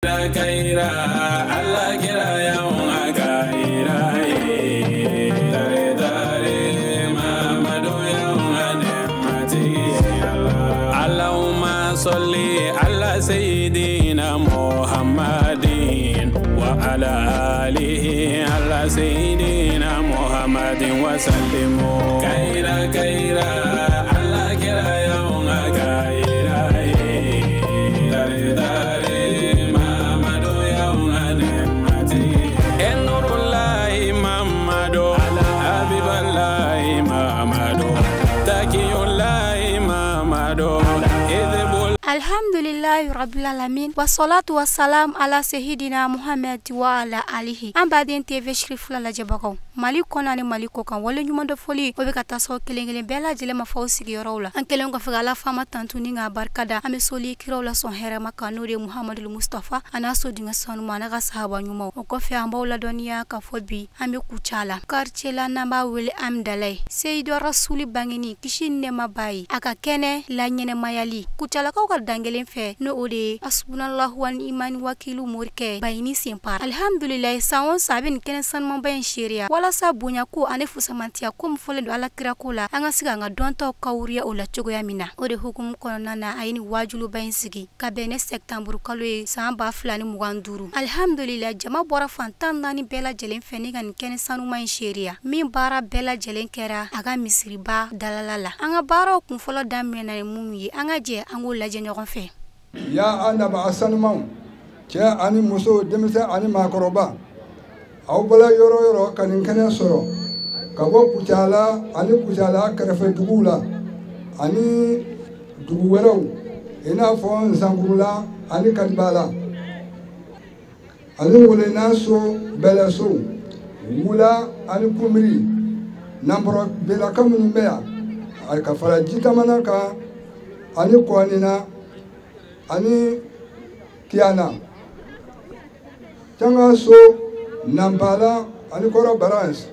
Kaira Allah kira yawan kaira dare dare Muhammadu yawan mati Allahumma salli ala sayyidina Muhammadin wa ala alihi ala sayyidina Muhammadin wa sallimu kaira kaira Allah kira yawan kaira dare dare Alhamdulillahi rabbil alamin wa salatu wa salam ala sayyidina Muhammad wa ala alihi. An baden TV Chérif la lajɛbagaw Mali kɔnɔ ni Mali kɔ kan wale ɲuman dɔ foli o bɛ ka taa so kelen kelen bɛɛ lajɛlen ma f'aw sigiyɔrɔw la. An kɛlen kɔfɛ ka Ala faama tantu ni k'a barika da, an bɛ soli kiraw la sɔn hɛrɛma kan n'o de ye Muhamadul Mustafa a n'a sodenkɛ sanuman a n'a ka sahaba ɲumanw. O kɔfɛ an b'aw ladɔnniya k'a fɔ bi an bɛ Kucala quartier la n'an b'a wele Amdalaye Seyidu Rasuli bangeni kisi ni nɛɛma b'a ye a ka kɛnɛ la ɲɛnɛmayali Kucalakaw ka dankelen fɛ n'o o de ye Asbunallahu wa ni'mal wakilu morikɛ Bayini Senpara. Alhamdulilayi san o san a bɛ nin kɛnɛ sanumanba in seereya walasa bonya ko ani fusamantiya ko min fɔlen don Ala kira ko la an ka se k'an ka dɔntaw kawuriya o la cogoya min na. O de hukumu kɔnɔna na a ye nin waajuluba in sigi ka bɛn ni septembre kalo ye san 2025. Alhamdulilayi jama bɔra fan 14 bɛɛ lajɛlen fɛ ni ka nin kɛnɛ sanuman in seereya min baara bɛɛ lajɛlen kɛra a ka misiriba dalala la. An ka baaraw kunfɔlɔ daminɛna ni minnu ye an ka jɛ an k'o lajɛ ɲɔgɔn fɛ. Ya an naba sanumanw cɛ ani muso denmisɛn ani maakɔrɔba aw bɔla yɔrɔ yɔrɔ ka nin kɛnɛ sɔrɔ ka bɔ Kucala ani Kucala kɛrɛfɛ duguw la ani dugu wɛrɛw i n'a fɔ Nsankurula ani Kalibala ani Wolenaso Bɛlɛso Wula ani Kunbiri Nanbɔrɔ Belaka minnu bɛ yan ka fara Jitamana kan ani Kɔnina ani Kiyana Cangaso Nambala ani Kɔrɔ Barans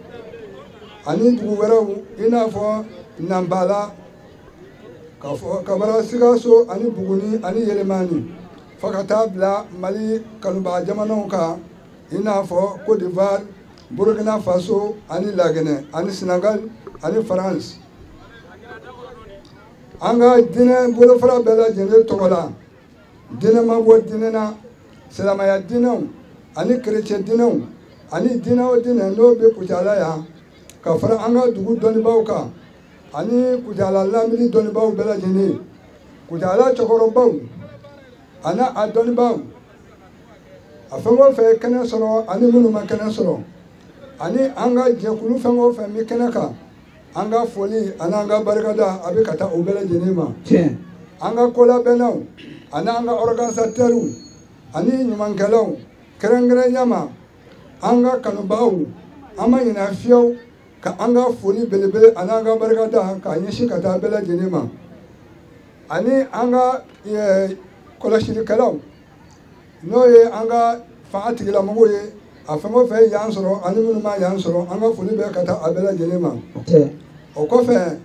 ani dugu wɛrɛw i n'a fɔ Nambala ka fara Sikaso ani Buguni ani Yelemani fo ka taa bila Mali kanubaga jamanaw kan i n'a fɔ Côte d'Ivoire, Burkina Faso ani Laginɛ ani Senegal ani France. An ka diinɛ bolofara bɛɛ lajɛlen tɔgɔ la diinɛ ma bɔ diinɛ na silamɛya diinɛw ani kerecɛn diinɛw ani diinɛ o diinɛ n'o bɛ Kucala yan ka fara an ka dugu dɔnnibaaw kan ani Kucala lamini dɔnnibaaw bɛɛ lajɛlen Kucala cɛkɔrɔbaw ani a dɔnnibaaw a fɛn o fɛn ye kɛnɛ sɔrɔ ani minnu ma kɛnɛ sɔrɔ ani an ka jɛkulu fɛn o fɛn bɛ kɛnɛ kan an ka foli ani an ka barikada a bɛ ka taa o bɛɛ lajɛlen ma. An ka kolabɛnnaw ani an ka organisateurs ani ɲumankɛlaw kɛrɛnkɛrɛnya ma an ka kanubagaw an ma ɲinɛ fiyewu ka an ka foli belebele ani an ka barikada k'a ɲɛsin ka taa bɛɛ lajɛlen ma ani an ka kɔlɔsilikɛlaw n'o ye an ka fanga tigilamɔgɔw ye a fɛn o fɛn y'an sɔrɔ ani minnu ma y'an sɔrɔ an ka foli bɛ ka taa a bɛɛ lajɛlen ma. O kɔfɛ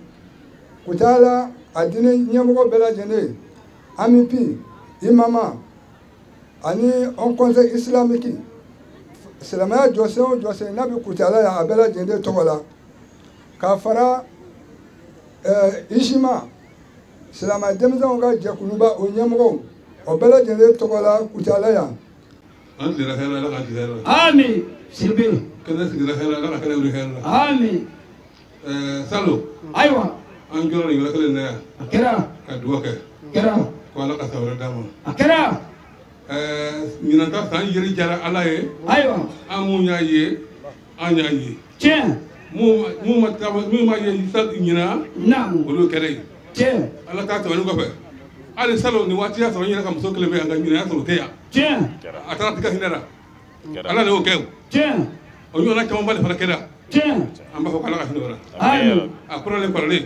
Kucala a diinɛ ɲɛmɔgɔ bɛɛ lajɛlen AMIPI imama ani on conseil islamique silamɛya jɔsen o jɔsen n'a bɛ Kucala yan a bɛɛ lajɛlen tɔgɔ la ka fara ISIMA silamɛ denmisɛnw ka jɛkuluba o ɲɛmɔgɔw o bɛɛ lajɛlen tɔgɔ la Kucala yan. An sigira hɛrɛ la, Ala k'an sigi hɛrɛ la. Ami Sidibe. Kɛnɛ sigira hɛrɛ la, Ala ka kɛnɛ wuli hɛrɛ la. Ami. Salo. Ayiwa. An jɔra nin yɔrɔ kelen na yan. A kɛra. Ka dugawu kɛ. Kɛra. Ko Ala ka san wɛrɛ d'an ma. A kɛra. Ɲinan ta san yiri diyara Ala ye. Ayiwa. An mun y'a ye, an y'a ye. Tiɲɛ. Mun ma ye ɲinan. Naamu. Olu kɛra yen. Tiɲɛ. Ala k'a tɛmɛnen kɔfɛ. Hali salon nin waati y'a sɔrɔ n yɛrɛ ka muso kelen bɛ yan nka ɲinan y'a sɔrɔ o tɛ yan. Tiɲɛ. A taara tigɛ hinɛ la. Ala de y'o kɛ o. Tiɲɛ. O ɲɔgɔnna camanba de fana kɛra. Tiɲɛ. An b'a fɔ k'Ala ka hinɛ o la. Ami. A kɔrɔlen kɔrɔlen.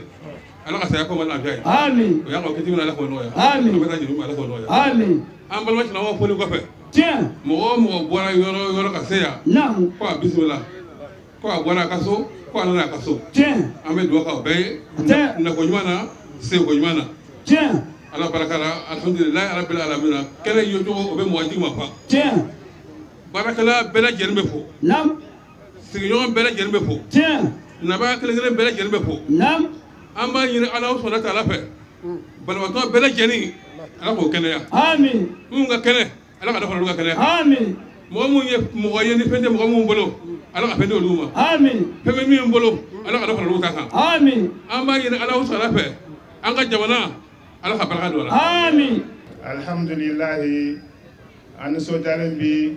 Ala ka saya ko ma lafiya ye. Ami. O y'an ka kiti min Ala k'o nɔgɔya. Ami. An bɛ taa juru ma Ala k'o nɔgɔya. Ami. An balima silamɛw foli kɔfɛ. Tiɲɛ. Mɔgɔ o mɔgɔ bɔra yɔrɔ o yɔrɔ ka se yan. Naamu. Ko a bisimila. Ko a bɔra a ka so. Ko a nana a ka so. Tiɲɛ. An bɛ dugawu k'aw bɛɛ ye. Tiɲɛ. Nako ɲuman na, seko ɲuman na. Tiɲɛ. Ala baraka la alhamdulilayi rabbil alamin kɛnɛ ye cogo o bɛ mɔgɔ jigi ma fa. Tiɲɛ. Baarakɛla bɛɛ lajɛlen bɛ fo. Naam. Sigiɲɔgɔn bɛɛ lajɛlen bɛ fo. Tiɲɛ. Nabaga kelen kelen bɛɛ lajɛlen bɛ fo. Naam. An b'a ɲini Ala subahana taala fɛ banabaatɔ bɛɛ lajɛlen Ala k'o kɛnɛya. Amin. Minnu ka kɛnɛ Ala ka dɔ fara olu ka kɛnɛya. Amin. Mɔgɔ mun ye mɔgɔ ye ni fɛn tɛ mɔgɔ mun bolo Ala ka fɛn di olu ma. Amin. Fɛn bɛ min bolo Ala ka dɔ fara olu ta kan. Amin. An b'a ɲini Ala subahana fɛ an ka jamana Ala ka barika don a la. Amin. Alhamdulilahi, an nisɔndiyalen bi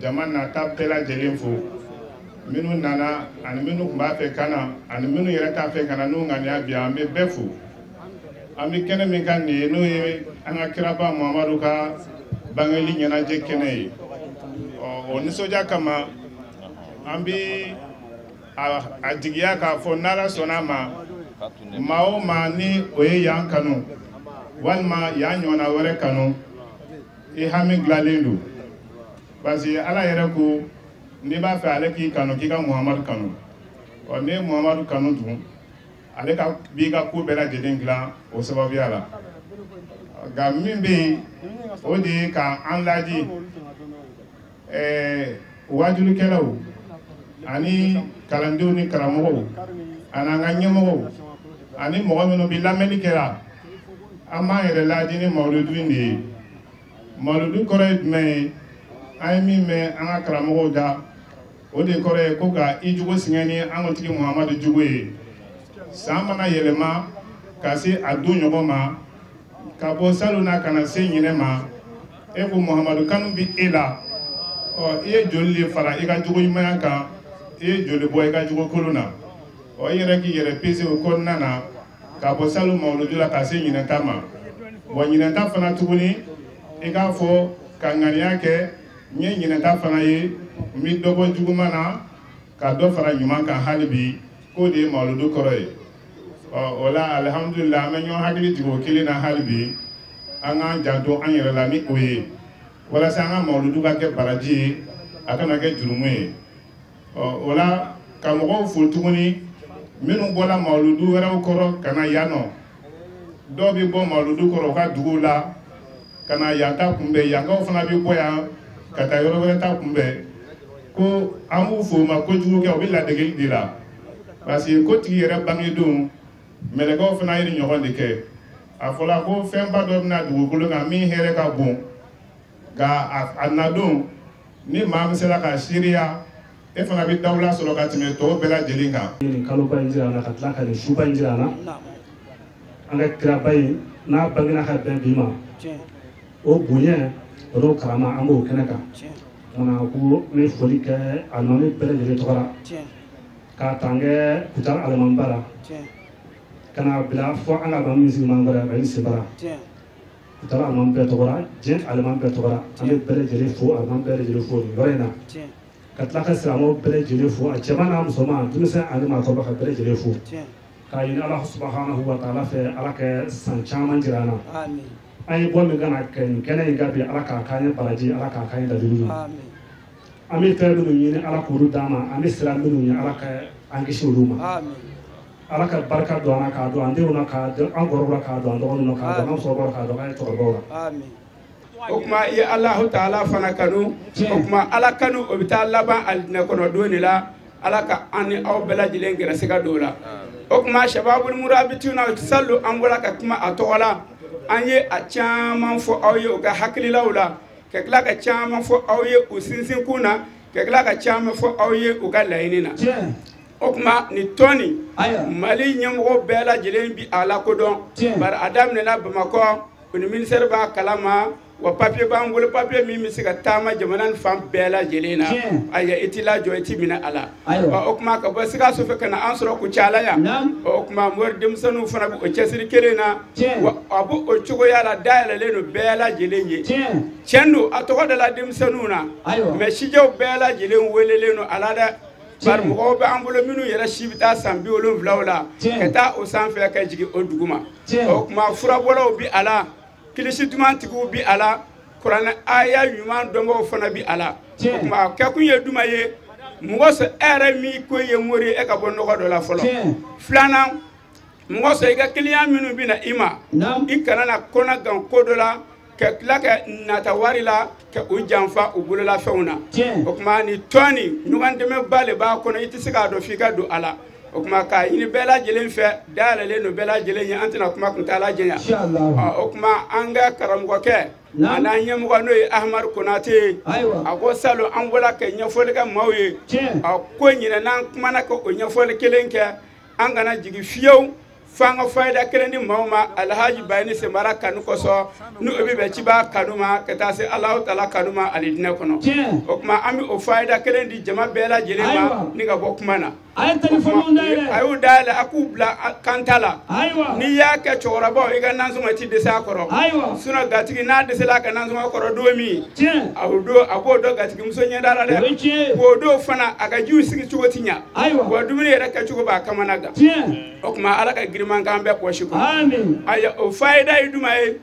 jama nata bɛɛ lajɛlen fo, minnu nana ani minnu tun b'a fɛ ka na ani minnu yɛrɛ t'a fɛ ka na n'u ŋaniya bi, an bɛ bɛɛ fo. An bɛ kɛnɛ min kan nin ye, n'o ye an ka kiraba Muhamadu ka bangeli ɲɛnajɛ kɛnɛ ye. Ɔ, o nisɔndiya kama an bɛ a jigiya k'a fɔ n'Ala sɔnna a ma, maa o maa ni o ye yan kanu walima yan ɲɔgɔnna wɛrɛ kanu, i hami dilanlen don, parce que Ala yɛrɛ ko n'i b'a fɛ ale k'i kanu, k'i ka Muhamadu kanu. Ɔ, n'i ye Muhamadu kanu dun, ale ka b'i ka ko bɛɛ lajɛlen dilan o sababuya la. Nka min bɛ yen, o de ye ka an ladi waajulikɛlaw ani kalandenw ni karamɔgɔw ani an ka ɲɛmɔgɔw ani mɔgɔ minnu bɛ lamɛnni kɛra, an b'an yɛrɛ ladi ni mawuludu in de ye. Mawuludu kɔrɔ ye jumɛn ye? An ye min mɛn an ka karamɔgɔw da, o de kɔrɔ ye ko ka i jogo sɛgɛn ni an kuntigi Muhamadu jogo ye. San mana yɛlɛma ka se a don ɲɔgɔn ma, ka bɔ salon na ka na se ɲinɛ ma, e ko Muhamadu kanu bi e la. Ɔ, i ye joli de fara i ka jogo ɲumanya kan, i ye joli bɔ i ka jogo kolon na. Ɔ, i yɛrɛ k'i yɛrɛ pese o kɔnɔna na, ka bɔ salon mawuludu la ka se ɲinɛta ma. Bɔn, ɲinɛta fana tuguni, i k'a fɔ ka ŋaniya kɛ n ye ɲinɛta fana ye, n bɛ dɔ bɔ juguman na ka dɔ fara ɲuman kan hali bi, k'o de ye mawuludu kɔrɔ ye. Ɔ, o la alihamudulila, an bɛ ɲɔgɔn hakili jigin o kelen na hali bi, an k'an janto an yɛrɛ la ni o ye, walasa an ka mawuludu ka kɛ baraji ye, a kana kɛ jurumu ye. Ɔ, o la ka mɔgɔw fo tuguni minnu bɔra mawuludu wɛrɛw kɔrɔ ka na yan nɔ. Dɔw bɛ bɔ mawuludu kɔrɔ u ka duguw la ka na yan ta kunbɛn, yankaw fana bɛ bɔ yan ka taa yɔrɔ wɛrɛ ta kunbɛn. Ko an b'u fo u ma kojugu kɛ, u bɛ ladegeli de la, parce que ko tigi yɛrɛ bangedon mɛlɛkɛw fana ye nin ɲɔgɔn de kɛ. A fɔra ko fɛnba dɔ bɛna dugukolo kan min hɛrɛ ka bon, nka a nadon ni maa min sera ka seereya, e fana bɛ dawula sɔrɔ ka tɛmɛ tɔw bɛɛ lajɛlen kan. Nin kaloba in jira an na, ka tila ka nin suba in jira an na, an ka kiraba in n'a bangena ka bɛn bi ma, o bonya o n'o karama, an b'o kɛnɛ kan. Nka ko n bɛ foli kɛ alimami bɛɛ lajɛlen tɔgɔ la, k'a ta n kɛ Kucala alimamiba la ka na bila fɔ an ka alimami min sigi b'an kɔrɔ yan, Bayi Sebara. Kucala alimami bɛɛ tɔgɔ la, diɲɛ alimami bɛɛ tɔgɔ la, an bɛ bɛɛ lajɛlen fo, alimami bɛɛ lajɛlen fo nin yɔrɔ in na, ka tila ka silamɛw bɛɛ lajɛlen fo, a cɛman n'a musoman, denmisɛn ani maakɔrɔba, ka bɛɛ lajɛlen fo, k'a ɲini Ala subahanahu wa taala fɛ, Ala ka san caman jira an na. An ye bɔ min ka na kɛ nin kɛnɛ in kan bi, Ala k'a k'an ye baraji, Ala k'a k'an ye ladili ye. An bɛ fɛn minnu ɲini, Ala k'olu d'an ma. An bɛ siran minnu ɲɛ, Ala ka an kisi olu ma. Ala ka barika don an na, k'a don an denw na, k'a don an kɔrɔw la, k'a don an dɔgɔninw na, k'a don an musokɔrɔbaw la, k'a don an cɛkɔrɔbaw la. O tuma i ye Alahu taala fana kanu. O tuma Ala kanu, o bɛ taa laban alijinɛ kɔnɔ don de la. Ala ka an ni aw bɛɛ lajɛlen gɛrɛsɛgɛ don o la. O tuma Shababul Murabituna sallu, an bɔra ka kuma a tɔgɔ la, an ye a caman fɔ aw ye u ka hakililaw la, ka tila ka caman fɔ aw ye u sinsinkun na, ka tila ka caman fɔ aw ye u ka laɲini na. O tuma nin tɔn nin, Mali ɲɛmɔgɔ bɛɛ lajɛlen bi a lakodɔn, bari a daminɛna Bamakɔ, o ni ministère b'a kalama wa, papier b'an bolo, papier min bɛ se ka taama jamana ni fan bɛɛ lajɛlen na. Ayiwa, i t'i lajɔ, i t'i minɛ a la. O tuma ka bɔ Sikaso fɛ ka na an sɔrɔ Kucala yan, o tuma mori denmisɛnninw fana bɛ o cɛsiri kelen na wa, a b'o o cogoya la, dayɛlɛlen don bɛɛ lajɛlen ye. Tiɲɛ don, a tɔgɔ dala denmisɛnninw na, mais sijɛw bɛɛ lajɛlen welelen don a la dɛ, bari mɔgɔw bɛ an bolo minnu yɛrɛ si bɛ taa san 70 la ka taa o sanfɛ ka jigin o dugu ma. O tuma furabɔlaw bi a la, kilisi duman tigiw bi a la, kuranɛ aya ɲuman dɔnbagaw fana bi a la. O tuma a kɛkun ye jumɛn ye? Mɔgɔ sɔn e yɛrɛ min ko ye mori ye, e ka bɔ nɔgɔ dɔ la fɔlɔ. Filanan, Mɔgɔ sɔrɔ i ka client minnu bɛ na i ma i kana na kɔnɔ gan ko dɔ la ka tila ka nata wari la ka u janfa u bololafɛnw na o tuma ni tɔn nin ɲɔgɔn dɛmɛba de b'a kɔnɔ i tɛ se k'a dɔn f'i ka don a la o tuma k'a ɲini bɛɛ lajɛlen fɛ dayɛlɛlen don bɛɛ lajɛlen ye an tɛna kuma kuntaala janya o tuma an ka karamɔgɔkɛ a n'an ɲɛmɔgɔ n'o ye Ahamadu Konate ye a ko salon an bɔra ka ɲɛfɔli kɛ maaw ye a ko ɲinɛ n'an kumana ka o ɲɛfɔli kelen kɛ an kana jigin fiyewu f'an ka fayida kelen di maaw ma Alhaji Bayini Senbara kanu kosɔn ni o bɛ bɛn ciba kanu ma ka taa se Alahu taala kanu ma ani diinɛ kɔnɔ o tuma an bɛ o fayida kelen di jama bɛɛ lajɛlen ma ni ka bɔ kuma na a y'u dayɛlɛ a k'u bila kanta la n'i y'a kɛ cɛkɔrɔbaw i ka nansɔngɔ ti dɛsɛ a kɔrɔ sinon gatigi n'a dɛsɛla a ka nansɔngɔ kɔrɔ don min a b'o dɔn gatigimuso ɲɛda la dɛ o don fana a ka jiw sigi cogo ti ɲa wa dumuni yɛrɛ kɛcogo b'a kamana gan o tuma Ala ka giriman k'an bɛɛ pɔsi kɔnɔ ayiwa o fayida ye jumɛn ye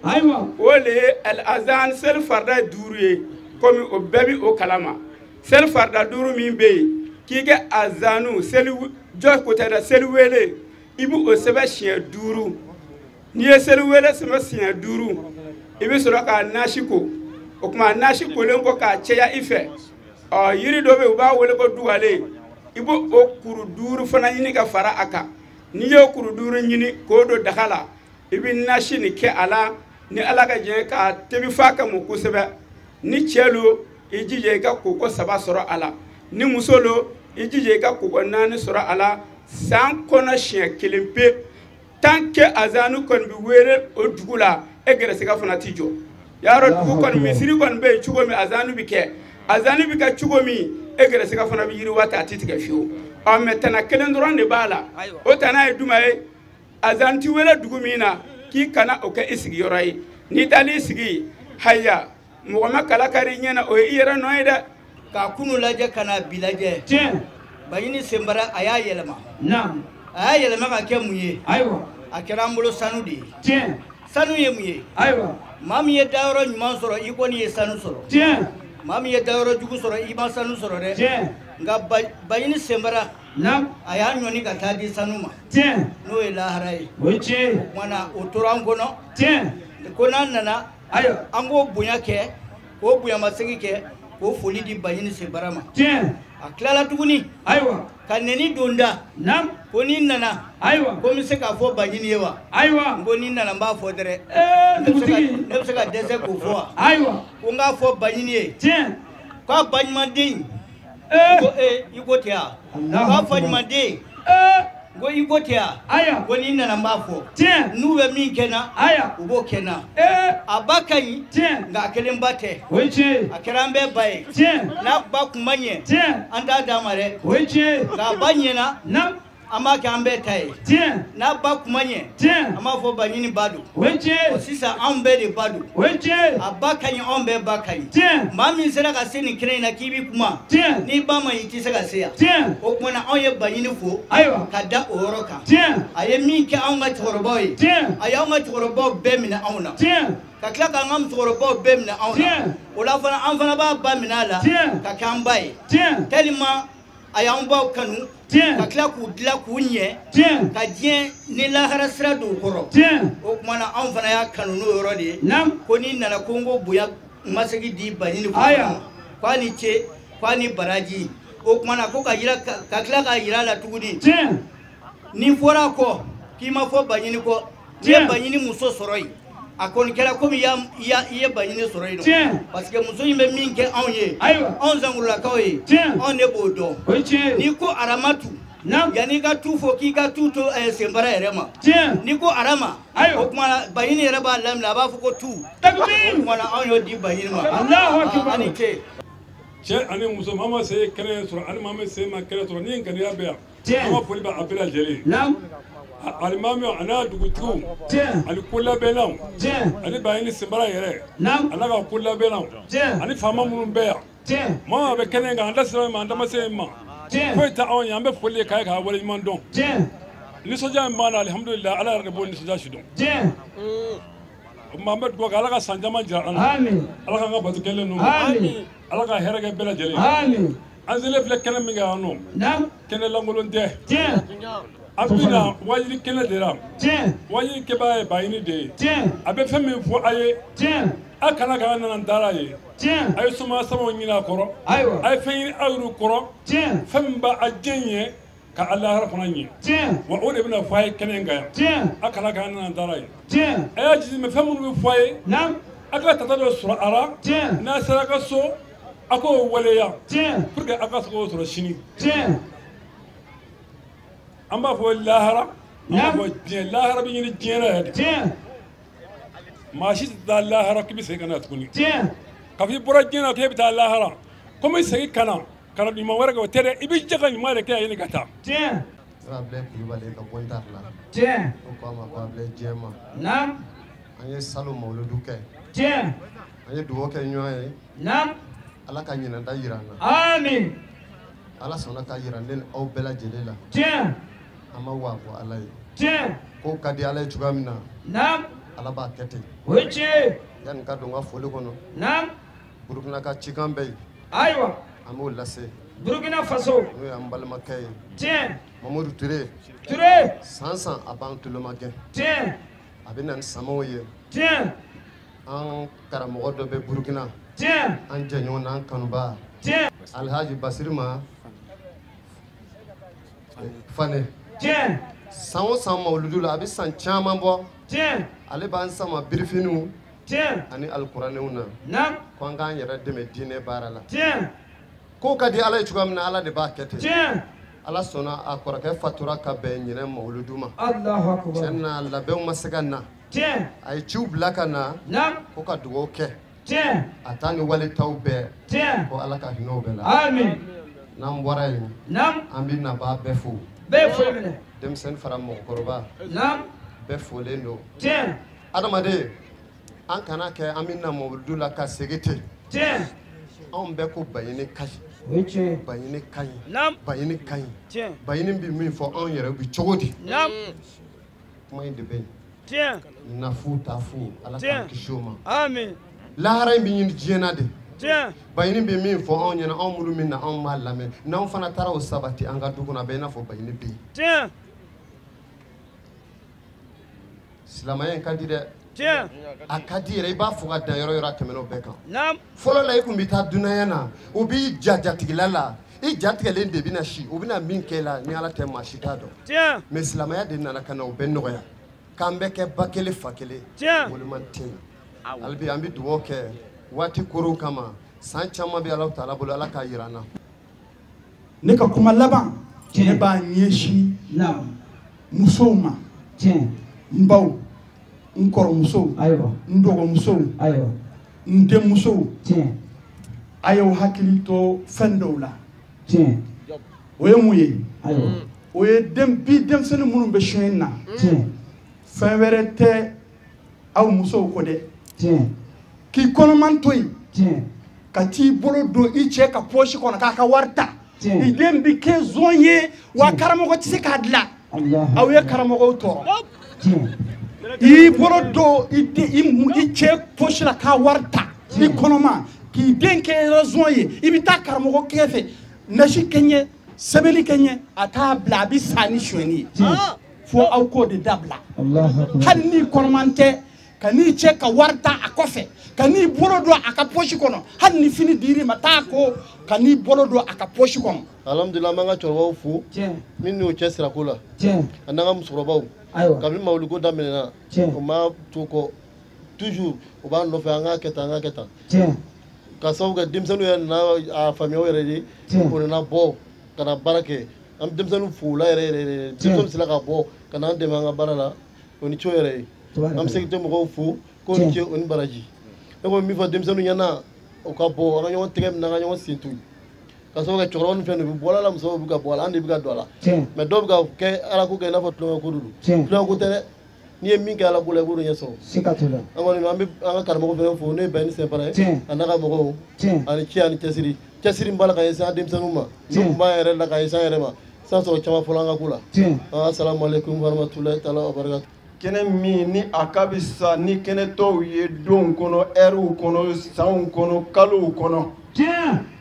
o de ye al-azan seli farida 5 ye komi o bɛɛ bi o kalama seli farida 5 min bɛ yen k'i ka azanu seli jɔ ko tɛ dɛ seli wele i b'o sɛbɛn siɲɛ 5 n'i ye seli wele sɛbɛn siɲɛ 5 i bɛ sɔrɔ k'a nasi ko o tuma nasi kolen kɔ k'a cɛya i fɛ ɔ yiri dɔ bɛ yen u b'a wele ko dugalen i b'o o kuru 5 fana ɲini ka fara a kan n'i y'o kuru 5 ɲini k'o don daga la i bɛ nasi nin kɛ a la ni Ala ka jɛn k'a tobi f'a ka mɔ kosɛbɛ ni cɛ lo i jija i ka koko 3 sɔrɔ a la ni muso lo i jija i ka koko 4 sɔrɔ a la san kɔnɔ siɲɛ 1 pe tant que azanu kɔni bɛ wele o dugu la e gɛrɛsɛgɛ fana ti jɔ yarɔ dugu kɔni misiri kɔni bɛ yen cogo min azanu bɛ kɛ azanu bɛ kɛ cogo min e gɛrɛsɛgɛ fana bɛ yiriwa ta a ti tigɛ fiyewu ɔ mɛ tana kelen dɔrɔn de b'a la o tana ye jumɛn ye azanu ti wele dugu min na k'i kana o kɛ i sigiyɔrɔ ye n'i taar'i sigi haya mɔgɔ ma kala kari i ɲɛna o ye i yɛrɛ nɔ ye dɛ. Ka kunu lajɛ ka na bi lajɛ Bayini Senbara a y'a yɛlɛma a y'a yɛlɛma ka kɛ mun ye a kɛra an bolo sanu de ye sanu ye mun ye maa min ye dayɔrɔ ɲuman sɔrɔ i kɔni ye sanu sɔrɔ maa min ye dayɔrɔ jugu sɔrɔ i ma sanu sɔrɔ dɛ nka Bayini Senbara a y'a ɲɔni ka taa di sanu ma n'o ye lahara ye o tuma na o tora an kɔnɔ ko n'an nana an k'o bonya kɛ k'o bonyamasegin kɛ k'o foli di Bayini Senbara ma a tilala tuguni ka nɛni don da ko n'i nana ko n bɛ se k'a fɔ Bayini ye wa n ko n'i nana n b'a fɔ dɛrɛ ne bɛ se ka dɛsɛ k'o fɔ wa ko n k'a fɔ Bayini ye k'a baɲumanden ko i ko ten wa k'a faɲumanden n ko i ko ten wa ko n'i nana n b'a fɔ n'u bɛ min kɛ n na u b'o kɛ n na a ba ka ɲi nka a kelen ba tɛ a kɛra an bɛɛ ba ye n'a ba kun ma ɲɛ an t'a d'a ma dɛ nka a ba ɲɛna an b'a kɛ an bɛɛ ta ye n'a ba kun ma ɲɛ an b'a fɔ Bayini ba don o sisan anw bɛɛ de ba don a ba ka ɲi anw bɛɛ ba ka ɲi maa min sera ka se nin kɛnɛ in na k'i bɛ kuma n'i ba ma ɲi i tɛ se ka se yan o tuma na anw ye Bayini fo ka da o yɔrɔ kan a ye min kɛ anw ka cɛkɔrɔbaw ye a y'anw ka cɛkɔrɔbaw bɛɛ minɛ anw na ka tila k'an ka musokɔrɔbaw bɛɛ minɛ anw na o la fana an fana b'a ba minɛ a la ka kɛ an ba ye tellement a y'an baw kanu ka tila k'u dilan k'u ɲɛ ka diɲɛ ni lahara sira don u kɔrɔ o tuma na anw fana y'a kanu n'o yɔrɔ de ye ko n'i nana ko n ko bonya masegin di Bayini k'a ni ce k'a ni baraji o tuma na ko ka tila k'a yira a la tuguni n'i fɔra a kɔ k'i ma fɔ Bayini kɔ n'i ye Bayini muso sɔrɔ yen a kɔni kɛra komi i ye Bayini sɔrɔ yen nɔ parce que muso in bɛ min kɛ anw ye anw Zankurulakaw ye anw de b'o dɔn n'i ko Aramatu yanni i ka tu fɔ k'i ka tu to Senbara yɛrɛ ma n'i ko Arama o tuma na Bayini yɛrɛ b'a laminɛ a b'a fɔ ko tu o tuma na anw y'o di Bayini ma a ni ce. Cɛ ani muso maa ma se kɛnɛ sɔrɔ ani maa min se ma kɛnɛ sɔrɔ ni ŋaniya bɛ yan an ka foli bɛ a bɛɛ lajɛlen ye. Alimami a n'a dugutigiw ani kolabɛnnaw ani Bayini Senbara yɛrɛ a n'a ka kolabɛnnaw ani faama minnu bɛ yan maa bɛ kɛnɛ kan an da sera ma an da ma se ma foyi tɛ anw ye an bɛ foli ye k'a ye k'a waleɲuman dɔn nisɔndiya min b'an na alihamudulilayi Ala yɛrɛ de b'o nisɔndiya si dɔn o tuma an bɛ dugawu kɛ Ala ka san caman jira an na Ala k'an ka bato kɛlen ninnu Ala ka hɛrɛ kɛ bɛɛ lajɛlen ye an selen filɛ kɛnɛ min kan yan nɔ kɛnɛ lankolon tɛ. An bɛna wajuli kɛnɛ de la. Wajuli kɛbaa ye Baɲini de ye. A bɛ fɛn min fɔ a ye. A kana k'an nana dara ye. A ye suma samaw ɲini a kɔrɔ. A ye fɛn ɲini aw yɛrɛ kɔrɔ. Fɛn min b'a diɲɛ ɲɛ ka alahara fana ɲɛ. Wa o de bɛna fɔ a ye kɛnɛ in kan yan. A kana k'an nana dara ye. A y'a jateminɛ fɛn minnu bɛ fɔ a ye. A ka tata dɔ sɔrɔ a la. N'a sera a ka so, a k'o waleya. Pour que a ka se k'o sɔrɔ sini. An b'a fɔ lahara, an b'a fɔ diɲɛ. Lahara bɛ ɲini diɲɛ na yɛrɛ de. Maa si tɛ taa lahara k'i bɛ segin ka na tuguni. K'a fɔ i bɔra diɲɛ na k'e bɛ taa lahara, komi i segin ka na ka na ɲuman wɛrɛ kɛ o tɛ dɛ, i bɛ jɛ ka ɲuman de kɛ yanni ka taa. Abilaye Kulubali ka bɔ n tari la. O ko a ma ko Abilaye jɛma. An ye salon mawuludu kɛ. An ye dugawu kɛ ɲɔgɔn ye. Ala ka ɲinan ta yira an na. Ala sɔnna ka yira ne ni aw bɛɛ lajɛlen la. An ma wa fɔ Ala ye. Ko ka di Ala ye cogoya min na. Ala b'a kɛ ten. Yanni ka don n ka foli kɔnɔ. Burukina ka cikan bɛ yen. An b'o lase. Burukina Faso. N'o y'an balimakɛ ye. Mamadu Ture. San san a b'an tulomagɛn. A bɛ na ni samaw ye. An karamɔgɔ dɔ bɛ Burukina. An jɛɲɔgɔn n'an kanuba. Alhaji Basirima Fane. San o san mawuludu la a bɛ san caman bɔ. Ale b'an sama birifiniw. Ani alikuranɛw na. Ko an k'an yɛrɛ dɛmɛ diinɛ baara la. Ko ka di Ala ye cogoya min na Ala de b'a kɛ ten. Ala sɔnna a kɔrɔkɛ fatura ka bɛn ɲinɛ mawuludu ma. Tiɲɛ na labɛnw ma se ka na. A ye ciw bila ka na. Ko ka dugawu kɛ. A taa ni wale taw bɛɛ. Ko Ala ka hinɛ o bɛɛ la. N'an bɔra yen. An bɛ nabaa bɛɛ fo. Denmisɛnnin fara mɔgɔkɔrɔba. Bɛɛ folen don. Adamaden an kana kɛ an bɛ na mawuludu la ka segin ten. Anw bɛɛ ko Baɲini ka ɲi. Baɲini ka ɲi. Baɲini ka ɲi. Baɲini bɛ min fɔ anw yɛrɛ bɛ cogo di. Kuma in de bɛ yen. Nafu ta fu Ala k'an kisi o ma. Lahara in bɛ ɲini diɲɛ na de. Baɲini bɛ min fɔ anw ɲɛna anw minnu bɛ na anw b'a lamɛn n'anw fana taara o sabati an ka du kɔnɔ a bɛ i n'a fɔ Baɲini bɛ yen. Silamɛya in ka di dɛ. A ka di yɛrɛ i b'a fɔ ka dan yɔrɔ yɔrɔ a tɛmɛna o bɛɛ kan. Fɔlɔ la i kun bɛ taa dunanya na u b'i ja jatigila la i jatigɛlen de bɛna si u bɛna min kɛ la ni Ala tɛ maa si t'a dɔn. Mais silamɛya de nana ka na o bɛɛ nɔgɔya k'an bɛɛ kɛ ba kelen fa kelen walima tɛ yen. Hali bi an bɛ dugawu kɛ waati koron kama san caman bɛ Alahu taala bolo Ala k'a yira an na. Ne ka kuma laban ne b'a ɲɛsin musow ma. N baw, n kɔrɔmusow, n dɔgɔmusow, n denmusow, a y'aw hakili to fɛn dɔw la. O ye mun ye? O ye bi denmisɛnnin minnu bɛ sonyɛni na, fɛn wɛrɛ tɛ aw musow kɔ dɛ. K'i kɔnɔman to yen, ka t'i bolo don i cɛ ka pɔsi kɔnɔ k'a ka wari ta, i den bɛ kɛ zon ye wa karamɔgɔ tɛ se k'a dilan. Aw ye karamɔgɔw tɔɔrɔ. I bolo don i cɛ pɔsi la k'a wari ta i kɔnɔma k'i den kɛ zon ye, i bɛ taa karamɔgɔ kɛrɛfɛ nasi kɛ ɲɛ sɛbɛnni kɛ ɲɛ a t'a bila a bɛ sa ni sonyɛni ye. Fo aw k'o de dabila. Hali n'i kɔnɔman tɛ, ka n'i cɛ ka wari ta a kɔfɛ, ka n'i bolo don a ka pɔsi kɔnɔ, hali ni fini dir'i ma taa ko ka n'i bolo don a ka pɔsi kɔnɔ. Alhamdulilah an b'an ka cɛkɔrɔbaw fo min y'o cɛ sira ko la, a n'an ka musokɔrɔbaw. Kabini mawuluko daminɛna o ma to kɔ, toujours o b'an nɔfɛ an k'a kɛ tan an k'a kɛ tan. Ka sababu kɛ denmisɛnninw yɛrɛ nana a faamuya o yɛrɛ de, o nana bɔ ka na baara kɛ. An bɛ denmisɛnninw fo o la yɛrɛ yɛrɛ yɛrɛ. Denmisɛnninw sera ka bɔ ka n'an dɛmɛ an ka baara la, o ni ce yɛrɛ ye. An bɛ sécurité mɔgɔw fo k'o ni ce o ni baraji. Ne ko min fɔ denmisɛnninw ɲɛna, o ka bɔ an ka ɲɔgɔn tɛgɛ minɛ an ka ɲɔgɔn sen to yen. Ka sababu kɛ cɛkɔrɔbaw ni fɛn ninnu bɛ bɔ a la, musow bɛ ka bɔ a la, an de bɛ ka don a la. Mais dɔw bɛ ka kɛ Ala ko kɛ i n'a fɔ tulonkɛ ko de don. Tulonkɛ ko tɛ dɛ. N'i ye min kɛ Ala ko la i b'o de ɲɛ sɔrɔ. An kɔni an bɛ an ka karamɔgɔ fɛnɛ fo n'o ye Baɲini Sɛnpara ye, a n'a ka mɔgɔw ani cɛ ani cɛsiri. Cɛsiri min b'a la ka ɲɛsin an denmisɛnninw ma, n'o tun b'an yɛrɛ la ka ɲɛsin an yɛrɛ ma, san sɔrɔ caman fɔlɔ an ka ko la. Asalamu aleykum warahmatulahi taala wa barakatu. Kɛnɛ min ni a ka bi sa ni kɛnɛ tɔw ye donw kɔnɔ, ɛriw kɔnɔ, sanw kɔnɔ, kalow kɔnɔ.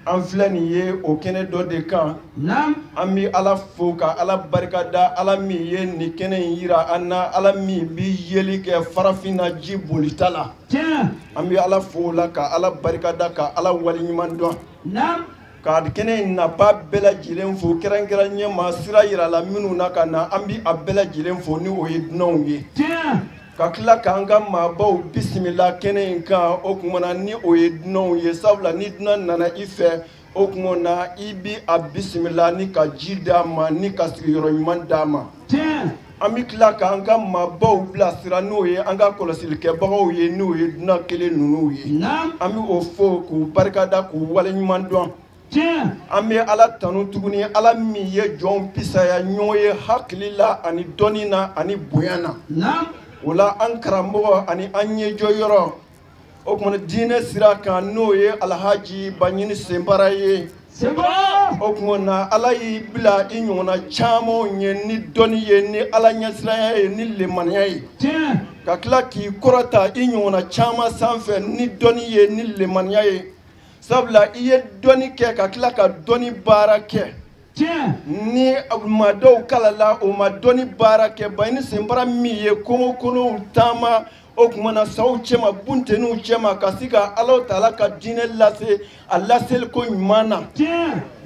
An filɛ nin ye o kɛnɛ dɔ de kan. An bɛ Ala fo ka Ala barika da, Ala min ye nin kɛnɛ in yira an na, Ala min bɛ yeli kɛ farafinna ji bolita la. An bɛ Ala fo o la ka Ala barika da, ka Ala waleɲuman dɔn, ka kɛnɛ in naba bɛɛ lajɛlen fo, kɛrɛnkɛrɛn ɲɛma sira yirala minnu na ka na, an bɛ a bɛɛ lajɛlen fo ni o ye dunanw ye, ka tila k'an ka maabaw bisimila kɛnɛ in kan. O tuma na ni o ye dunanw ye, sabula ni dunan nana i fɛ, o tuma na i bi a bisimila ni ka ji d'a ma, ni ka sigiyɔrɔ ɲuman d'a ma. An bɛ tila k'an ka maabaw bilasira, n'o ye an ka kɔlɔsilikɛbagaw ye, n'o ye dunan kelen ninnu ye. An bɛ o fo k'u barikada, k'u waleɲuman dɔn. An bɛ Ala tanu tuguni, Ala min ye jɔnw fisaya ɲɔgɔn ye hakili la ani dɔnni na ani bonya na. O la an karamɔgɔ ani an ɲɛjɔyɔrɔ, o tuma diinɛ sira kan, n'o ye Alhaji Baɲini Senbara ye. O tuma na Ala y'i bila i ɲɔgɔnna camanw ye ni dɔnni ye, ni Ala ɲɛsiranya ye, ni lemaniya ye, ka tila k'i kɔrɔta i ɲɔgɔnna caman sanfɛ ni dɔnni ye, ni lemaniya ye, sabula i ye dɔnni kɛ ka tila ka dɔnni baara kɛ. Ni maa dɔw kalala, o ma dɔnni baara kɛ. Baɲini Senbara min ye kungo kɔnɔw taama, o tuma na saw cɛma, bunteniw cɛma, ka se ka Ala taala ka diinɛ lase a laseliko ɲuman na.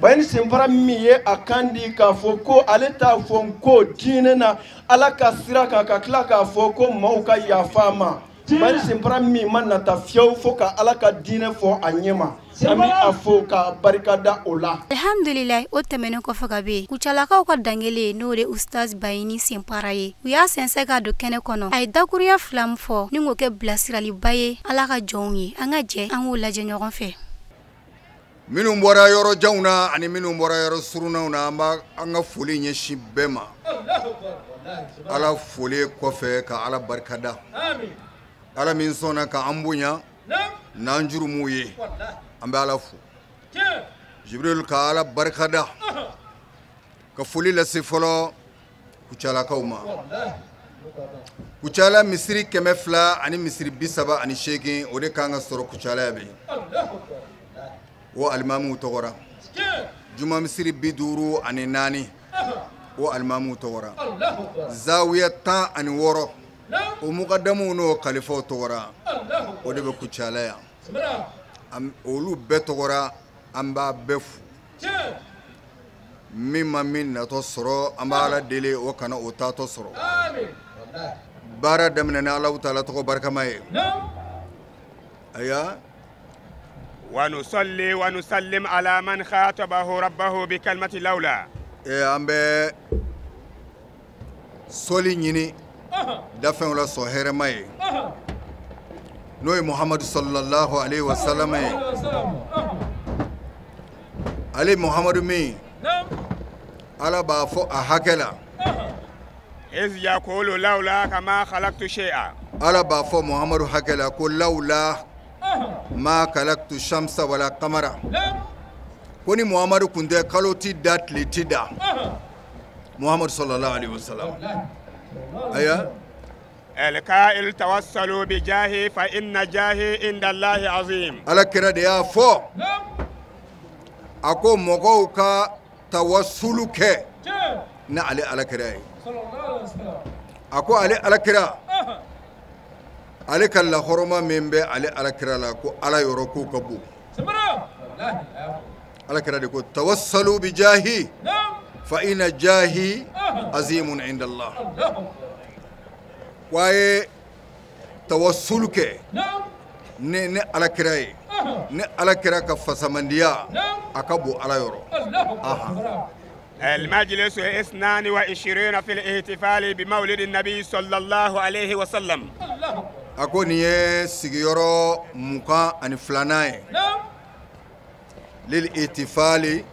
Baɲini Senbara min ye a kan di k'a fɔ ko ale t'a fɔ n ko diinɛ na Ala ka sira kan, ka tila k'a fɔ ko maaw ka yafa a ma. Baɲini Senbara min ma nata fiyewu fo ka Ala ka diinɛ fɔ a ɲɛ ma, an bɛ a fo ka barika da o la. Alhamdulilayi, o tɛmɛnen kɔfɛ ka bɛ yen, Kucalakaw ka dankelen, n'o de Ustaz Baɲini Senpara ye, u y'a sɛnsɛn ka don kɛnɛ kɔnɔ. A ye dakurunya fila min fɔ ni k'o kɛ bilasiraliba ye Ala ka jɔnw ye, an ka jɛ an k'o lajɛ ɲɔgɔn fɛ. Minnu bɔra yɔrɔ janw na ani minnu bɔra yɔrɔ surunnaw na, an b'a an ka foli ɲɛsin bɛɛ ma. Ala foli kɔfɛ, ka Ala barikada, Ala min sɔnna ka an bonya n'an jurumuw ye, an bɛ Ala fo. Jibril, ka Ala barikada, ka foli lase fɔlɔ Kucalakaw ma. Kucala misiri 200 ani misiri 38, o de kan ka sɔrɔ Kucala yan bi. O alimamiw tɔgɔra. Juma misiri 54, o alimamiw tɔgɔra. Zawiya 16, o mugadamuw n'o kalifaw tɔgɔra. O de bɛ Kucala yan. Olu bɛɛ tɔgɔra, an b'a bɛɛ fo. Min ma min natɔ sɔrɔ, an b'a Ala deli o kana o taatɔ sɔrɔ. Baara daminɛ Alahu taala tɔgɔ barikama ye. Aya. ونصلي ونسلم على من خاطبه ربه بكلمة لولا. An bɛ sɔli ɲini dafɛnw la sɔn hɛrɛma ye, n'o ye Muhamadu sallallahu alaihi wa sallam ye. Ale Muhamadu min Ala b'a fɔ a hakɛ la. إذ يقول لولاك ما خلقت شيئا. Ala b'a fɔ Muhamadu hakɛ la ko lawula ma kalaktu shamsa wala kamara, ko ni Muhamadu kun tɛ, kalo ti da, tile ti da. Muhamadu sallallahu alaihi wasallam. Aya. القائل توسلوا بجاهي فإن جاهي عند الله عظيم. Ala kira de y'a fɔ a ko mɔgɔw ka tawassulu kɛ ni ale Ala kira ye. A ko ale Ala kira, ale ka lahɔrɔma min bɛ ale Ala kira la, ko Ala yɔrɔ k'o ka bon. Ala kira de ko tawassalu bi jahi fa inna jahi azimun inda Allah. Ko a ye tawassulu kɛ ni Ala kira ye, ni Ala kira ka fasamandiya a ka bon Ala yɔrɔ. المجلس 22 في الاحتفال بمولد النبي صلى الله عليه وسلم. A ko nin ye sigiyɔrɔ 22nan ye lil ihtifali,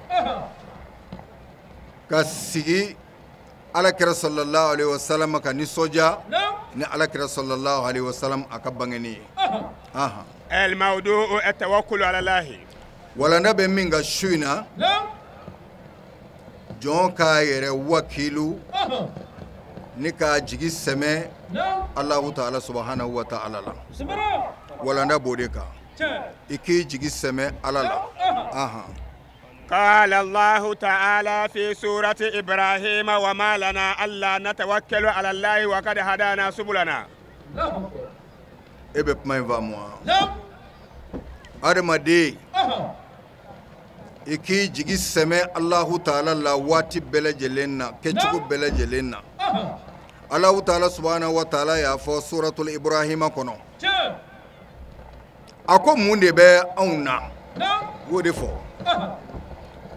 ka sigi Ala kira sallallahu alaihi wasallam ka nisɔndiya ni Ala kira sallallahu alaihi wasallam a ka bangeni ye. الموضوع التوكل على الله. Walanda bɛ min ka su in na, jɔn k'a yɛrɛ wakilu ni k'a jigi sɛmɛ Alahu taala subahanahu wa ta'ala la. Walanda b'o de kan. I k'i jigi sɛmɛ Ala la. قال الله تعالى في سورة إبراهيم وما لنا ألا نتوكل على الله وقد هدانا سبلنا. E bɛ kuma in faamu wa? Adamaden, i k'i jigi sɛmɛ Alahu taala la waati bɛɛ lajɛlen na, kɛcogo bɛɛ lajɛlen na. Alahu taala subahana wa taala y'a fɔ suratul Ibrahima kɔnɔ. A ko mun de bɛ anw na? U y'o de fɔ.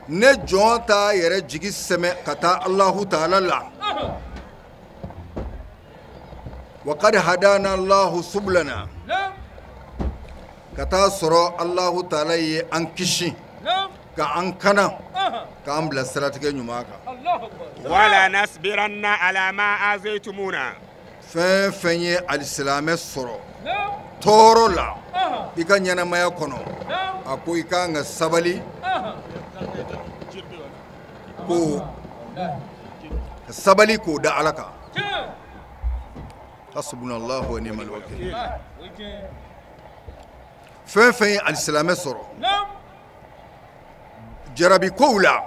Ne jɔn t'a yɛrɛ jigi sɛmɛ ka taa Alahu taala la. Wa qad hadana Allahu subulana. Ka taa sɔrɔ Alahu taala ye an kisi, ka an kana, k'an bila siratigɛ ɲuman kan. Wala nasbiranna ala ma azaytumuna. Fɛn fɛn ye alisilamɛ sɔrɔ tɔɔrɔ la i ka ɲɛnamaya kɔnɔ, a ko i kan ka sabali, ko sabali k'o da Ala kan. Hasbunallahu wa ni'mal wakil. Fɛn fɛn ye alisilamɛ sɔrɔ jarabi kow la,